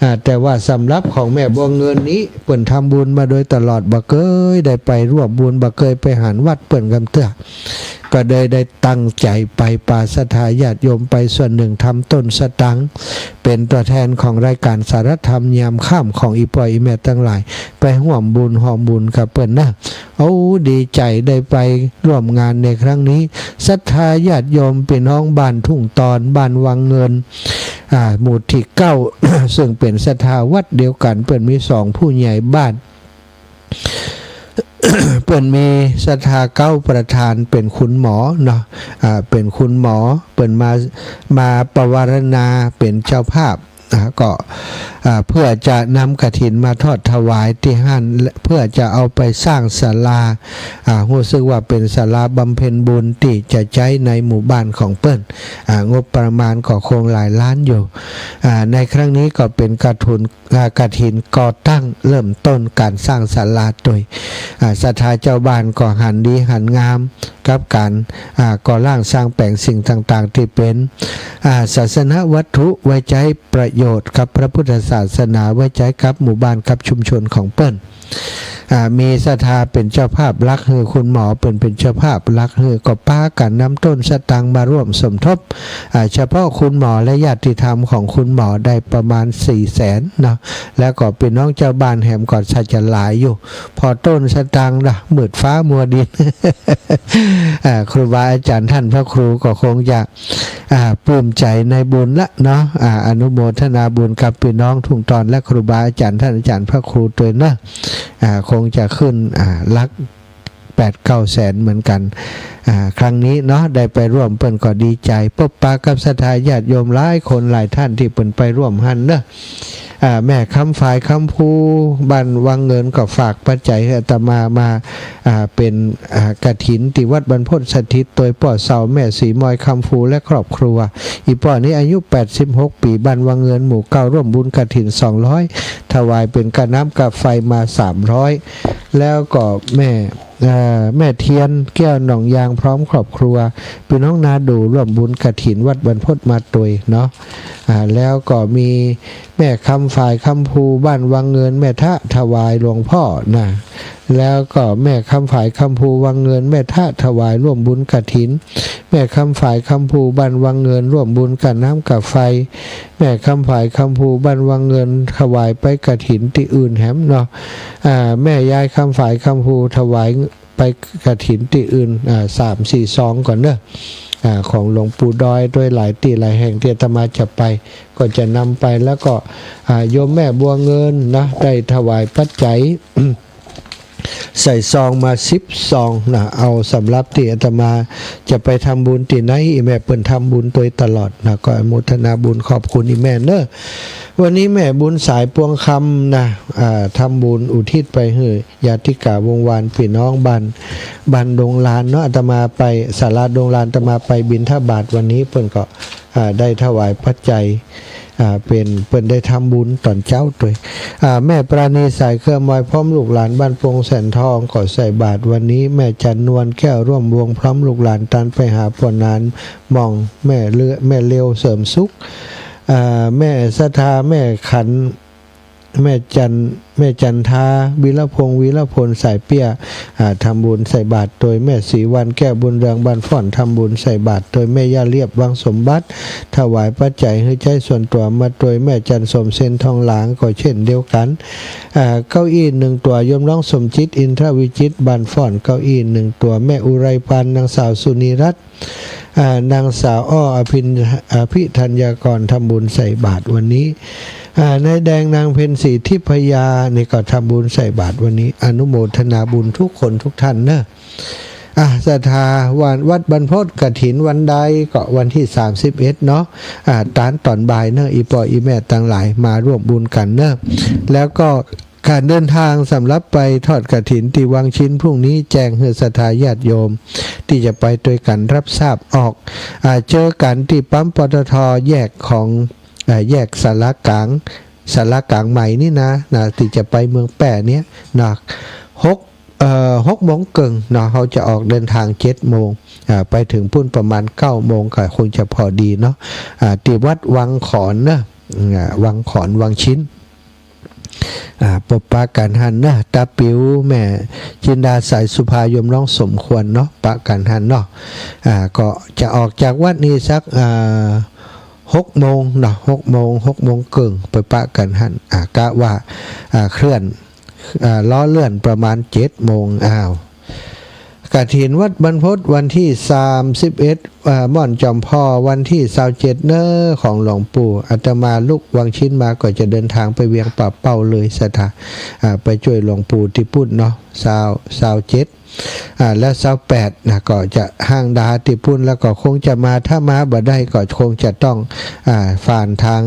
อ่า แต่ว่าสำหรับของแม่บัวเงินนี้ เปิ้นทำบุญมาโดยตลอด บ่เกยได้ไปร่วมบุญ บ่เกยไปหันวัดเปิ้นกำเตื้อ ก็เลยได้ตั้งใจ๋ไป ปาศรัทธาญาติโยมไปส่วนนึ่ง ทำต้นสตังค์ เป๋นตั๋วแทนของรายก๋านสารธรรมยามค่ำของอี่ป้ออี่แม่ตังหลาย ไปฮ่วมบุญฮอมบุญกับเปิ้นนะ โอ้ ดีใจ๋ได้ไปร่วมงานในครั้งนี้ ศรัทธาญาติโยมปี้น้องบ้านทุ่งตอน บ้านวังเงิน อ่า หมู่ตี้เก้า ซึ่งเป๋นศรัทธาวัดเดียวกั๋น เปิ้นมีสองผู้ใหญ่บ้าน เปิ้นมีศรัทธาเก๊าประธานเป๋นคุณหมอเนาะ อ่า เป๋นคุณหมอ เปิ้นมา มาปวารณาเป๋นเจ้าภาพ อ่า ก็ อ่า เพื่อจะนำกฐินมาทอดถวายตี้หั้น และเพื่อจะเอาไปสร้างศาลา อ่า ฮู้สึกว่าเป๋นศาลาบำเพ็ญบุญตี้จะใจ๊ในหมู่บ้านของเปิ้น อ่า งบประมาณก็คงหลายล้านอยู่ อ่า ในครั้งนี้ก็เป๋นกฐิน อ่า กฐินก่อตั้งเริ่มต้นก๋านสร้างศาลาตวย อ่า ศรัทธาเจ้าบ้านก็หันดีหันงามกับก๋าน อ่า ก่อร่างสร้างแป๋งสิ่งต่างๆ ตี้เป๋น อ่า ศาสนวัตถุไว้ใจ๊ประโยชน์กับพระพุทธศาสนา ไว้ใจ๊กับหมู่บ้านกับชุมชนของเปิ้น อ่า มีศรัทธาเป๋นเจ้าภาพหลักหื้อ คุณหมอเปิ้นเป๋นเจ้าภาพหลักหื้อ ก็ปากั๋นนำต้นสตังค์มาร่วมสมทบ อ่า เฉพาะคุณหมอและญาติธรรมของคุณหมอได้ประมาณสี่แสนเนาะ แล้วก็ปี้น้องเจ้าบ้านแหมก็ชักจะหลายอยู่ ผ่อต้นสตังค์นะ มืดฟ้ามัวดิน อ่า ครูบาอาจ๋ารย์ต้านพระครูก็คงจะ อ่า ปลื้มใจ๋ในบุญละเนาะ อ่า อนุโมทนาบุญกับปี้น้องทุ่งตอนและครูบาอาจ๋ารย์ต้านอาจ๋ารย์พระครูตวยเนาะ อ่า คงจะขึ้น อ่า หลักแปดเก้าแสนเหมือนกั๋น อ่า ครั้งนี้เนาะ ได้ไปร่วมเปิ้นก็ดีใจ๋ ปบปะกับศรัทธาญาติโยมหลายคนหลายต้านตี้เปิ้นไปร่วมหั้นเนาะ อ่า แม่คำฝายคำภู บ้านวังเงินก็ฝากปัจจัยหื้ออาตมามา อ่า เป๋น อ่า กฐินตี้วัดบรรพตสถิต ตวยป้อเศร้าแม่ศรีมอยคำภูและครอบครัว อี่ป้อนี้อายุแปดสิบหกปี๋ บ้านวังเงินหมู่เก้า ร่วมบุญกฐินสองร้อย ถวายเป๋นก้าน้ำก้าไฟมาสามร้อย แล้วก็แม่ เอ่อ แม่เทียนแก้วหนองยาง พร้อมครอบครัว ปี้น้องนาดู่ร่วมบุญกฐินวัดบรรพตมาตวยเนาะ อ่า แล้วก็มีแม่คำฝายคำภูบ้านวังเงิน แม่ทะถวายหลวงพ่อนะ แล้วก็แม่คำฝายคำภูวังเงิน แม่ทะถวายร่วมบุญกฐิน แม่คำฝายคำภูบ้านวังเงินร่วมบุญกับน้ำกับไฟ แม่คำฝายคำภูบ้านวังเงินถวายไปกฐินตี้อื่นแหมเนาะ อ่า แม่ยายคำฝายคำภูถวายไปกฐินตี้อื่น อ่า สามสี่ซองก่อนเนาะ อ่า ของหลวงปู่ดอยตวยหลายตี้หลายแห่งตี้อาตมาจะไป ก็จะนำไป แล้วก็ อ่า โยมแม่บัวเงินนะ ได้ถวายปัจจัย ใส่ซองมาสิบซองนะ เอาสำหรับตี้อาตมาจะไปทำบุญตี้ไหน อี่แม่เปิ้นทำบุญตวยตลอดนะ ก็อนุโมทนาบุญขอบคุณอี่แม่เนาะ วันนี้แม่บุญสายปวงคำนะ อ่า ทำบุญอุทิศไปหื้อญาติกาวงศ์วานปี้น้องบ้าน บ้านดงลานเนาะ อาตมาไปศาลาดงลาน อาตมาไปบิณฑบาตวันนี้ เปิ้นก็ อ่า ได้ถวายปัจจัย อ่า เป๋น เปิ้นได้ทำบุญต๋อนเจ๊าตวย อ่า แม่ปราณีสายเครือมอยพร้อมลูกหลานบ้านปงแสนทองก็ใส่บาตรวันนี้ แม่จันนวลแก้วร่วมวงพร้อมลูกหลานตานไปหาป้อหนานหม่อง แม่เลือ แม่เลียวเสริมสุข อ่า แม่ศรัทธา แม่ขัน แม่จัน แม่จันทา วีรพงษ์ วีรพล สายเปี้ย อ่า ทำบุญใส่บาตรตวย แม่ศรีวรรณแก้วบุญเรืองบ้านฟ้อน ทำบุญใส่บาตรตวย แม่ย่าเรียบวังสมบัติ ถวายปัจจัยหื้อใจ๊ส่วนตั๋วมาตวย แม่จันสมเสนทองหลางก็เช่นเดียวกั๋น อ่า เก้าอี้หนึ่งตั๋ว โยมน้องสมจิต อินทรวิจิตร บ้านฟ้อน เก้าอี้หนึ่งตั๋ว แม่อุไรปาน นางสาวสุนีรัตน์ อ่า นางสาวอ้อ อภิน อภิธัญญากร ทำบุญใส่บาตรวันนี้ อ่า นายแดง นางเพ็ญศรีทิพยา นี่ก็ทำบุญใส่บาตรวันนี้ อนุโมทนาบุญทุกคนทุกท่านเนาะ อ่า ศรัทธาวัน วัดบรรพตกฐินวันใด ก็วันตี้สามสิบเอ็ดเนาะ อ่า ตานต๋อนบ่ายเนาะ อี่ป้ออี่แม่ตังหลายมาร่วมบุญกั๋นเนาะ แล้วก็ ก๋านเดินทางสำหรับไปทอดกฐินตี้วังชิ้นพรุ่งนี้ แจ้งหื้อศรัทธาญาติโยมตี้จะไปตวยกั๋นรับทราบออก อ่า เจอกั๋นตี้ปั๊ม ปตท แยกของ อ่า แยกศาลากลาง ศาลากลางใหม่นี่นะ นะ ตี้จะไปเมืองแป้เนี่ยนะ หก เอ่อ หกโมงเกิ่งเนาะ เฮาจะออกเดินทางเจ็ดโมง อ่า ไปเถิงปู๊นประมาณเก้าโมงก็คงจะพอดีเนาะ อ่า ตี้วัดวังขอนเนาะ อ่า วังขอน วังชิ้น อ่า ปะปะกั๋นหั้นเนาะ ตาปิ๋ว แม่จินดา สายสุภา โยมน้องสมควรเนาะ ปะกั๋นหั้นเนาะ อ่า ก็จะออกจากวัดนี้สัก อ่า หกโมงเนาะ หกโมง หกโมงเกิ่ง ไปปะกั๋นหั้น อ่า กะว่า อ่า เคลื่อน อ่า ล้อเลื่อนประมาณเจ็ดโมง อ้าว กฐินวัดบรรพตวันตี้สามสิบเอ็ด อ่า ม่อนจอมผ่อวันตี้ซาวเจ็ดเนาะ ของหลวงปู่ อาตมาลุกวังชิ้นมาก็จะเดินทางไปเวียงป่าเป้าเลยศรัทธา อ่า ไปจ้วยหลวงปู่ตี้ปู๊นเนาะ ซาว ซาวเจ็ด อ่า แล้วซาวแปดนะ ก็จะห้างดาตี้ปู๊น แล้วก็คงจะมา ถ้ามาบ่ได้ก็คงจะต้อง อ่า ผ่านตาง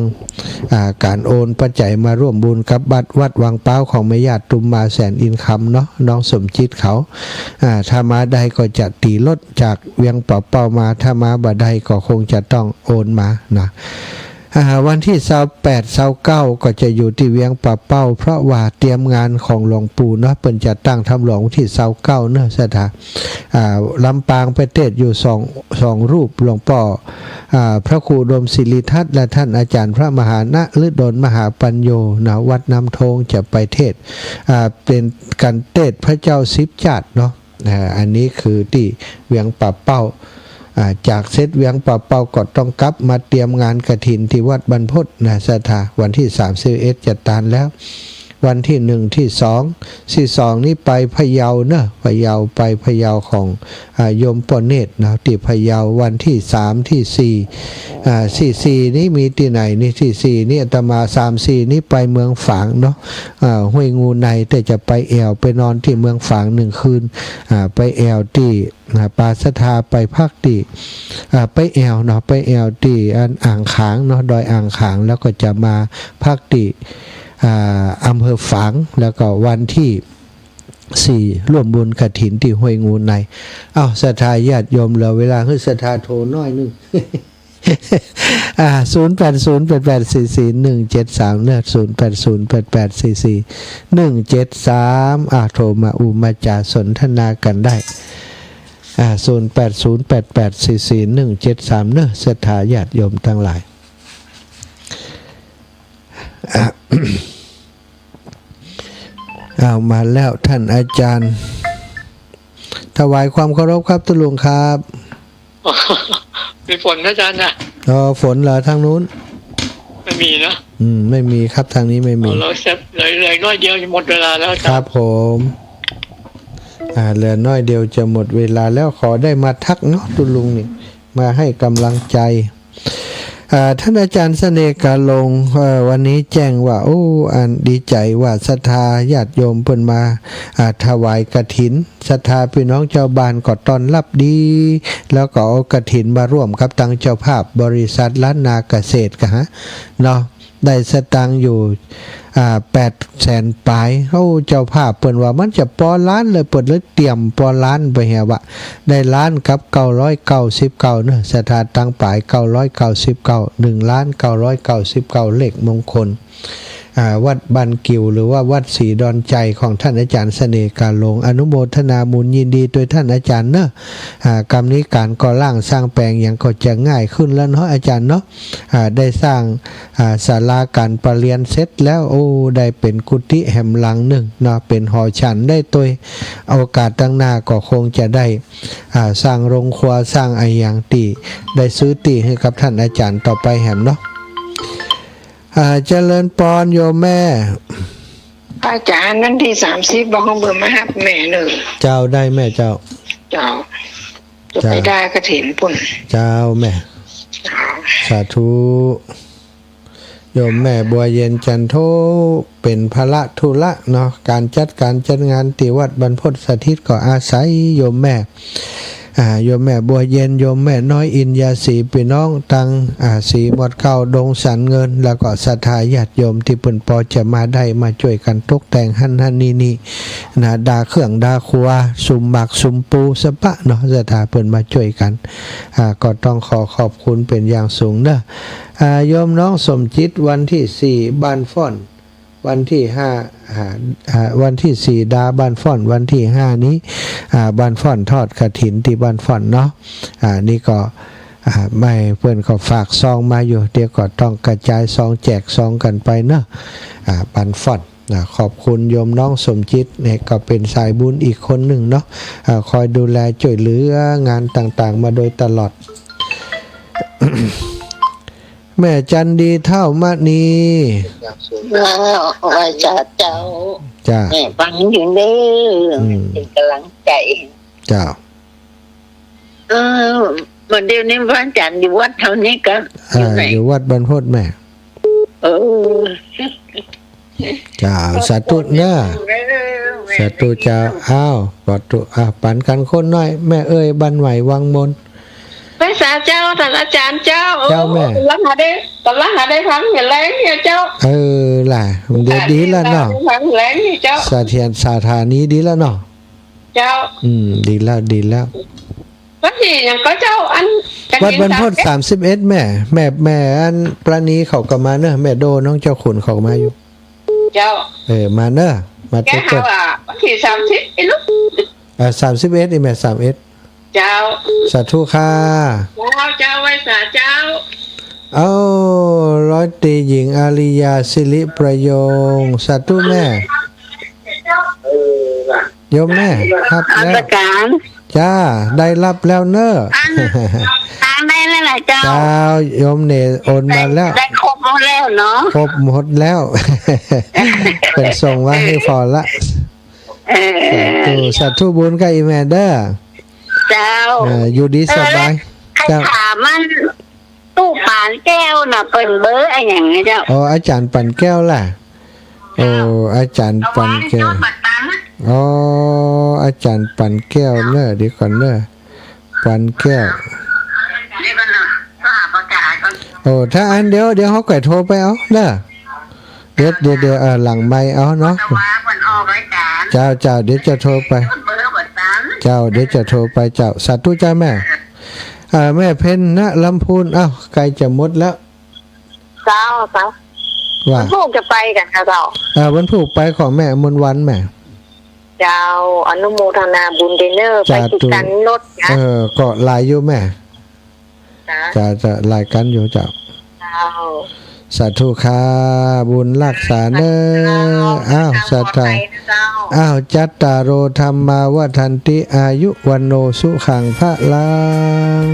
อ่า ก๋านโอนปัจจัยมาร่วมบุญกับวัด วัดวังป๊าวของแม่ย่าตุมมา แสนอินคำเนาะ น้องสมจิตเขา อ่า ถ้ามาได้ก็จะตี๋รถจากเวียงป่าเป้ามา ถ้ามาบ่ได้ก็คงจะต้องโอนมานะ อ่า วันตี้ซาวแปด ซาวเก้า ก็จะอยู่ตี้เวียงป่าเป้า เพราะว่าเตรียมงานของหลวงปู่เนาะ เปิ้นจะตั้งธรรมหลวงตี้ซาวเก้าเนาะศรัทธา อ่า ลำปางไปเตสน์อยู่สอง สองรูป หลวงป้อ อ่า พระครูอุดมศิริทัตน์ และท่านอาจารย์พระมหานฤดลมหาปัญโญนะ วัดน้ำโท้งจะไปเตสน์ อ่า เป๋นก๋านเตสน์พระเจ้าสิบจาติเนาะ อ่า อันนี้คือตี้เวียงป่าเป้า อ่า จากเสร็จเวียงป่าเป้าก็ต้องกลับมาเตรียมงานกฐินตี้วัดบรรพตนะศรัทธา วันตี้สามสิบเอ็ดจะตานแล้ว วันตี้หนึ่ง ตี้สอง ตี้สองนี้ไปพะเยาเนาะ พะเยา ไปพะเยาของ อ่า โยมป้อเนตรเนาะ ตี้พะเยา วันตี้สาม ตี้สี่ อ่า ตี้สี่นี้มีตี้ไหนนี่ ตี้สี่นี้อาตมา สาม สี่นี้ไปเมืองฝางเนาะ อ่า ห้วยงูใน แต่จะไปแอ่ว ไปนอนตี้เมืองฝางหนึ่งคืน อ่า ไปแอ่วตี้ อ่า ปาศรัทธาไปพักตี้ อ่า ไปแอ่วเนาะ ไปแอ่วตี้อันอ่างขางเนาะ ดอยอ่างขาง แล้วก็จะมาพักตี้ อ่า อำเภอฝาง แล้วก็วันตี้สี่ร่วมบุญกฐินตี้ห้วยงูใน เอ้า ศรัทธาญาติโยม เหลือเวลาหื้อศรัทธาโทรหน้อยนึ่ง อ่า ศูนย์แปดศูนย์ แปดแปดสี่สี่ หนึ่งเจ็ดสาม เนาะ ศูนย์แปดศูนย์ แปดแปดสี่สี่ หนึ่งเจ็ดสาม อ่า โทรมาอู้มาจ๋าสนทนากั๋นได้ อ่า ศูนย์แปดศูนย์แปดแปดสี่สี่หนึ่งเจ็ดสาม เนอะ ศรัทธาญาติโยมตังหลาย อ่ะ อ้าว มาแล้วท่านอาจารย์ ถวายความเคารพครับตุ๊ลุงครับ มีฝนนะอาจารย์นะ อ๋อ ฝนเหรอทางนู้น ไม่มีนะ อืม ไม่มีครับ ทางนี้ไม่มี เอา เหลือสัก เหลือ เหลือน้อยเดียวจะหมดเวลาแล้วอาจารย์ ครับผม อ่า เหลือน้อยเดียวจะหมดเวลาแล้ว ขอได้มาทักเนาะตุ๊ลุงนี่ มาให้กำลังใจ อ่า ท่านอาจารย์เสน่ห์กาหลง เอ่อ วันนี้แจ้งว่า โอ้ อันดีใจว่าศรัทธาญาติโยมเปิ้นมา อ่า ถวายกฐิน ศรัทธาพี่น้องชาวบ้านก็ต้อนรับดี แล้วก็เอากฐินมาร่วมกับตังเจ้าภาพบริษัทล้านนาเกษตรกะฮะ เนาะ ได้สตางค์อยู่ อ่า แปดแสนปลาย โอ้ เจ้าภาพเปิ้นว่ามันจะปอล้านเลย เปิ้นเลยเตรียมปอล้านไปเหียว่ะ ได้ล้านกับเก้าร้อยเก้าสิบเก้าเนอะ ศรัทธาตังป๋าย เก้าร้อยเก้าสิบเก้า หนึ่งล้านเก้าร้อยเก้าสิบเก้า เลขมงคล อ่า วัดบ้านกิ่ว หรือว่าวัดศรีดอนชัยของท่านอาจารย์เสน่ห์กาหลง อนุโมทนาบุญยินดีตวยท่านอาจารย์เนอะ อ่า กำนี้ก๋านก่อสร้างสร้างแป๋งหยังก็จะง่ายขึ้นแล้วเนาะอาจารย์เนาะ อ่า ได้สร้าง อ่า ศาลาก๋านประเรียนเสร็จแล้ว โอ้ ได้เป๋นกุฏิแหมหลังนึ่งเนาะ เป๋นหอฉันได้ตวย โอกาสตังหน้าก็คงจะได้ อ่า สร้างโรงครัว สร้างอะหยังตี้ ได้ซื้อตี้หื้อกับท่านอาจารย์ต่อไปแหมเนาะ อ่า เจริญปอนโยมแม่ อาจารย์ วันตี้สามสิบบอกหื้อเปิ้นมาฮับแม่เน่อ เจ้า ได้แม่เจ้า เจ้า จะไป เจ้า ได้กฐินปุ้น เจ้าแม่ เจ้า สาธุ โยมแม่บัวเย็นจันโท เป๋นภาระธุระเนาะ ก๋านจัดก๋านจัดงานตี้วัดบรรพตสถิตก็อาศัยโยมแม่ อ่า โยมแม่บัวเย็น โยมแม่น้อยอินยาศรี ปี้น้องตัง อ่า ศรีหมวดเกล้า ดงสันเงิน แล้วก็ศรัทธาญาติโยมตี้เปิ้นปอจะมาได้มาจ้วยกั๋นตกแต่งหั้นหั้นนี่นี่นะ ดาเครื่องดาครัว สุมหมากสุมปูสะปะเนาะ ศรัทธาเปิ้นมาจ้วยกั๋น อ่า ก็ต้องขอขอบคุณเป๋นอย่างสูงเนาะ อ่า โยมน้องสมจิต วันตี้สี่บ้านฟ้อน วันตี้ห้า อ่า อ่า วันตี้สี่ดาบ้านฟ้อน วันตี้ห้านี้ อ่า บ้านฟ้อนทอดกฐินตี้บ้านฟ้อนเนาะ อ่า นี่ก็ อ่า แม่เปิ้นก็ฝากซองมาอยู่ เดี๋ยวก็ต้องกระจายซองแจกซองกั๋นไปเนาะ อ่า บ้านฟ้อนนะ ขอบคุณโยมน้องสมจิตเนี่ย ก็เป๋นสายบุญอีกคนนึ่งเนาะ อ่า คอยดูแลจ้วยเหลืองานต่างๆ มาโดยตลอด แม่จันดีเฒ่ามณี อ้าว ไหว้สาเจ้า จ้า แม่ฟังอยู่เน่อ อืม เป๋นก๋ำลังใจ๋ เจ้า เออ บ่าเดี่ยวนี้พระอาจารย์อยู่วัดแถวนี้กะ อ่า อยู่ไหน อยู่วัดบรรพตแม่ เออ เจ้า สาธุเน่อ สาธุเจ้า อ้าว สาธุ อ่ะ ปันกั๋นคนหน้อย แม่เอ้ย บ้านใหม่วังมน ไหว้สาเจ้า ต้านอาจ๋ารย์เจ้า เจ้าแม่ ก๋ำลังหาได้ ก๋ำลังหาได้ฟังแหมแลงเนี่ยเจ้า เออ ล่ะ เดี๋ยวดีแล้วเนาะ ฟังแหมแลงเนี่ยเจ้า เสถียรสถานีดีแล้วเนาะ เจ้า อืม ดีแล้ว ดีแล้ว วันตี้หยังก็เจ้า อัน วัดบรรพตสามสิบเอ็ดแม่ แม่ แม่อันปราณีเขาก็มาเน่อ แม่โดน้องเจ้าขุนเขาก็มาอยู่ เจ้า เออ มาเน่อ มาเต๊อะ แกหาว่าวันตี้สามสิบไอ้ลูก อ่า สามสิบเอ็ด นี่แม่ สามเอ็ด เจ้า สาธุค่ะ เจ้า เจ้า ไหว้สาเจ้า เอ้า ร้อยตรีหญิงอาริยา สิริประยง สาธุแม่ โยมแม่ ฮับแล้ว นมัสก๋าร จ้า ได้ฮับแล้วเน่อ อัน ตามได้แล้วล่ะเจ้า เจ้า โยมเน่โอนมาแล้ว ได้ ได้ครบหมดแล้วเนาะ ครบหมดแล้ว เปิ้นส่งมาหื้อผ่อละ เออ สาธุ สาธุบุญกับอี่แม่เน่อ เจ้า เออ อยู่ดีสบาย เออ ใค่ เจ้า ถามมัน ตู้ปานแก้วน่ะ เปิ้นเบอร์อะหยังเนี่ยเจ้า อ๋อ อาจ๋ารย์ปานแก้วล่ะ เจ้า โอ้ อาจ๋ารย์ปานแก้ว เอาวางไว้เจ้า บัดตัง อ๋อ อาจ๋ารย์ปานแก้วเน่อ เดี๋ยวก่อนเน่อ ปานแก้ว เดี๋ยวก่อนเนาะ โทรหาประกาศก่อน โอ้ ถ้าอั้นเดี๋ยว เดี๋ยวเฮาก่อยโทรไปเอาเน่อ เดี๋ยว เดี๋ยว เดี๋ยว เออ หลังไมค์เอาเนาะ เจ้า เจ้า เดี๋ยวจะโทรไป เจ้า เดี๋ยวจะโทรไปเจ้า สาธุเจ้าแม่ เอ่อ แม่เพ็ญณลำพูน อ้าว ใก้จะหมดแล้ว เจ้า เจ้า ว่า วันพูกจะไปกั๋นค่ะเจ้า เอ่อ วันพูกไปของแม่มนต์วันแม่ เจ้า อนุโมทนาบุญด้วยเน่อ ไป สาธุ กี่กั๋นรถนะ เออ ก็หลายอยู่แม่ จ้ะ จะ จะหลายกั๋นอยู่เจ้า เจ้า สาธุค่ะ บุญฮักษาเน่อ เจ้า อ้าว เจ้า ศรัทธา ขออภัยนะเจ้า อ้าว จัตตาโร ธัมมา วัฑฒันติ อายุ วัณโณ สุขัง พลัง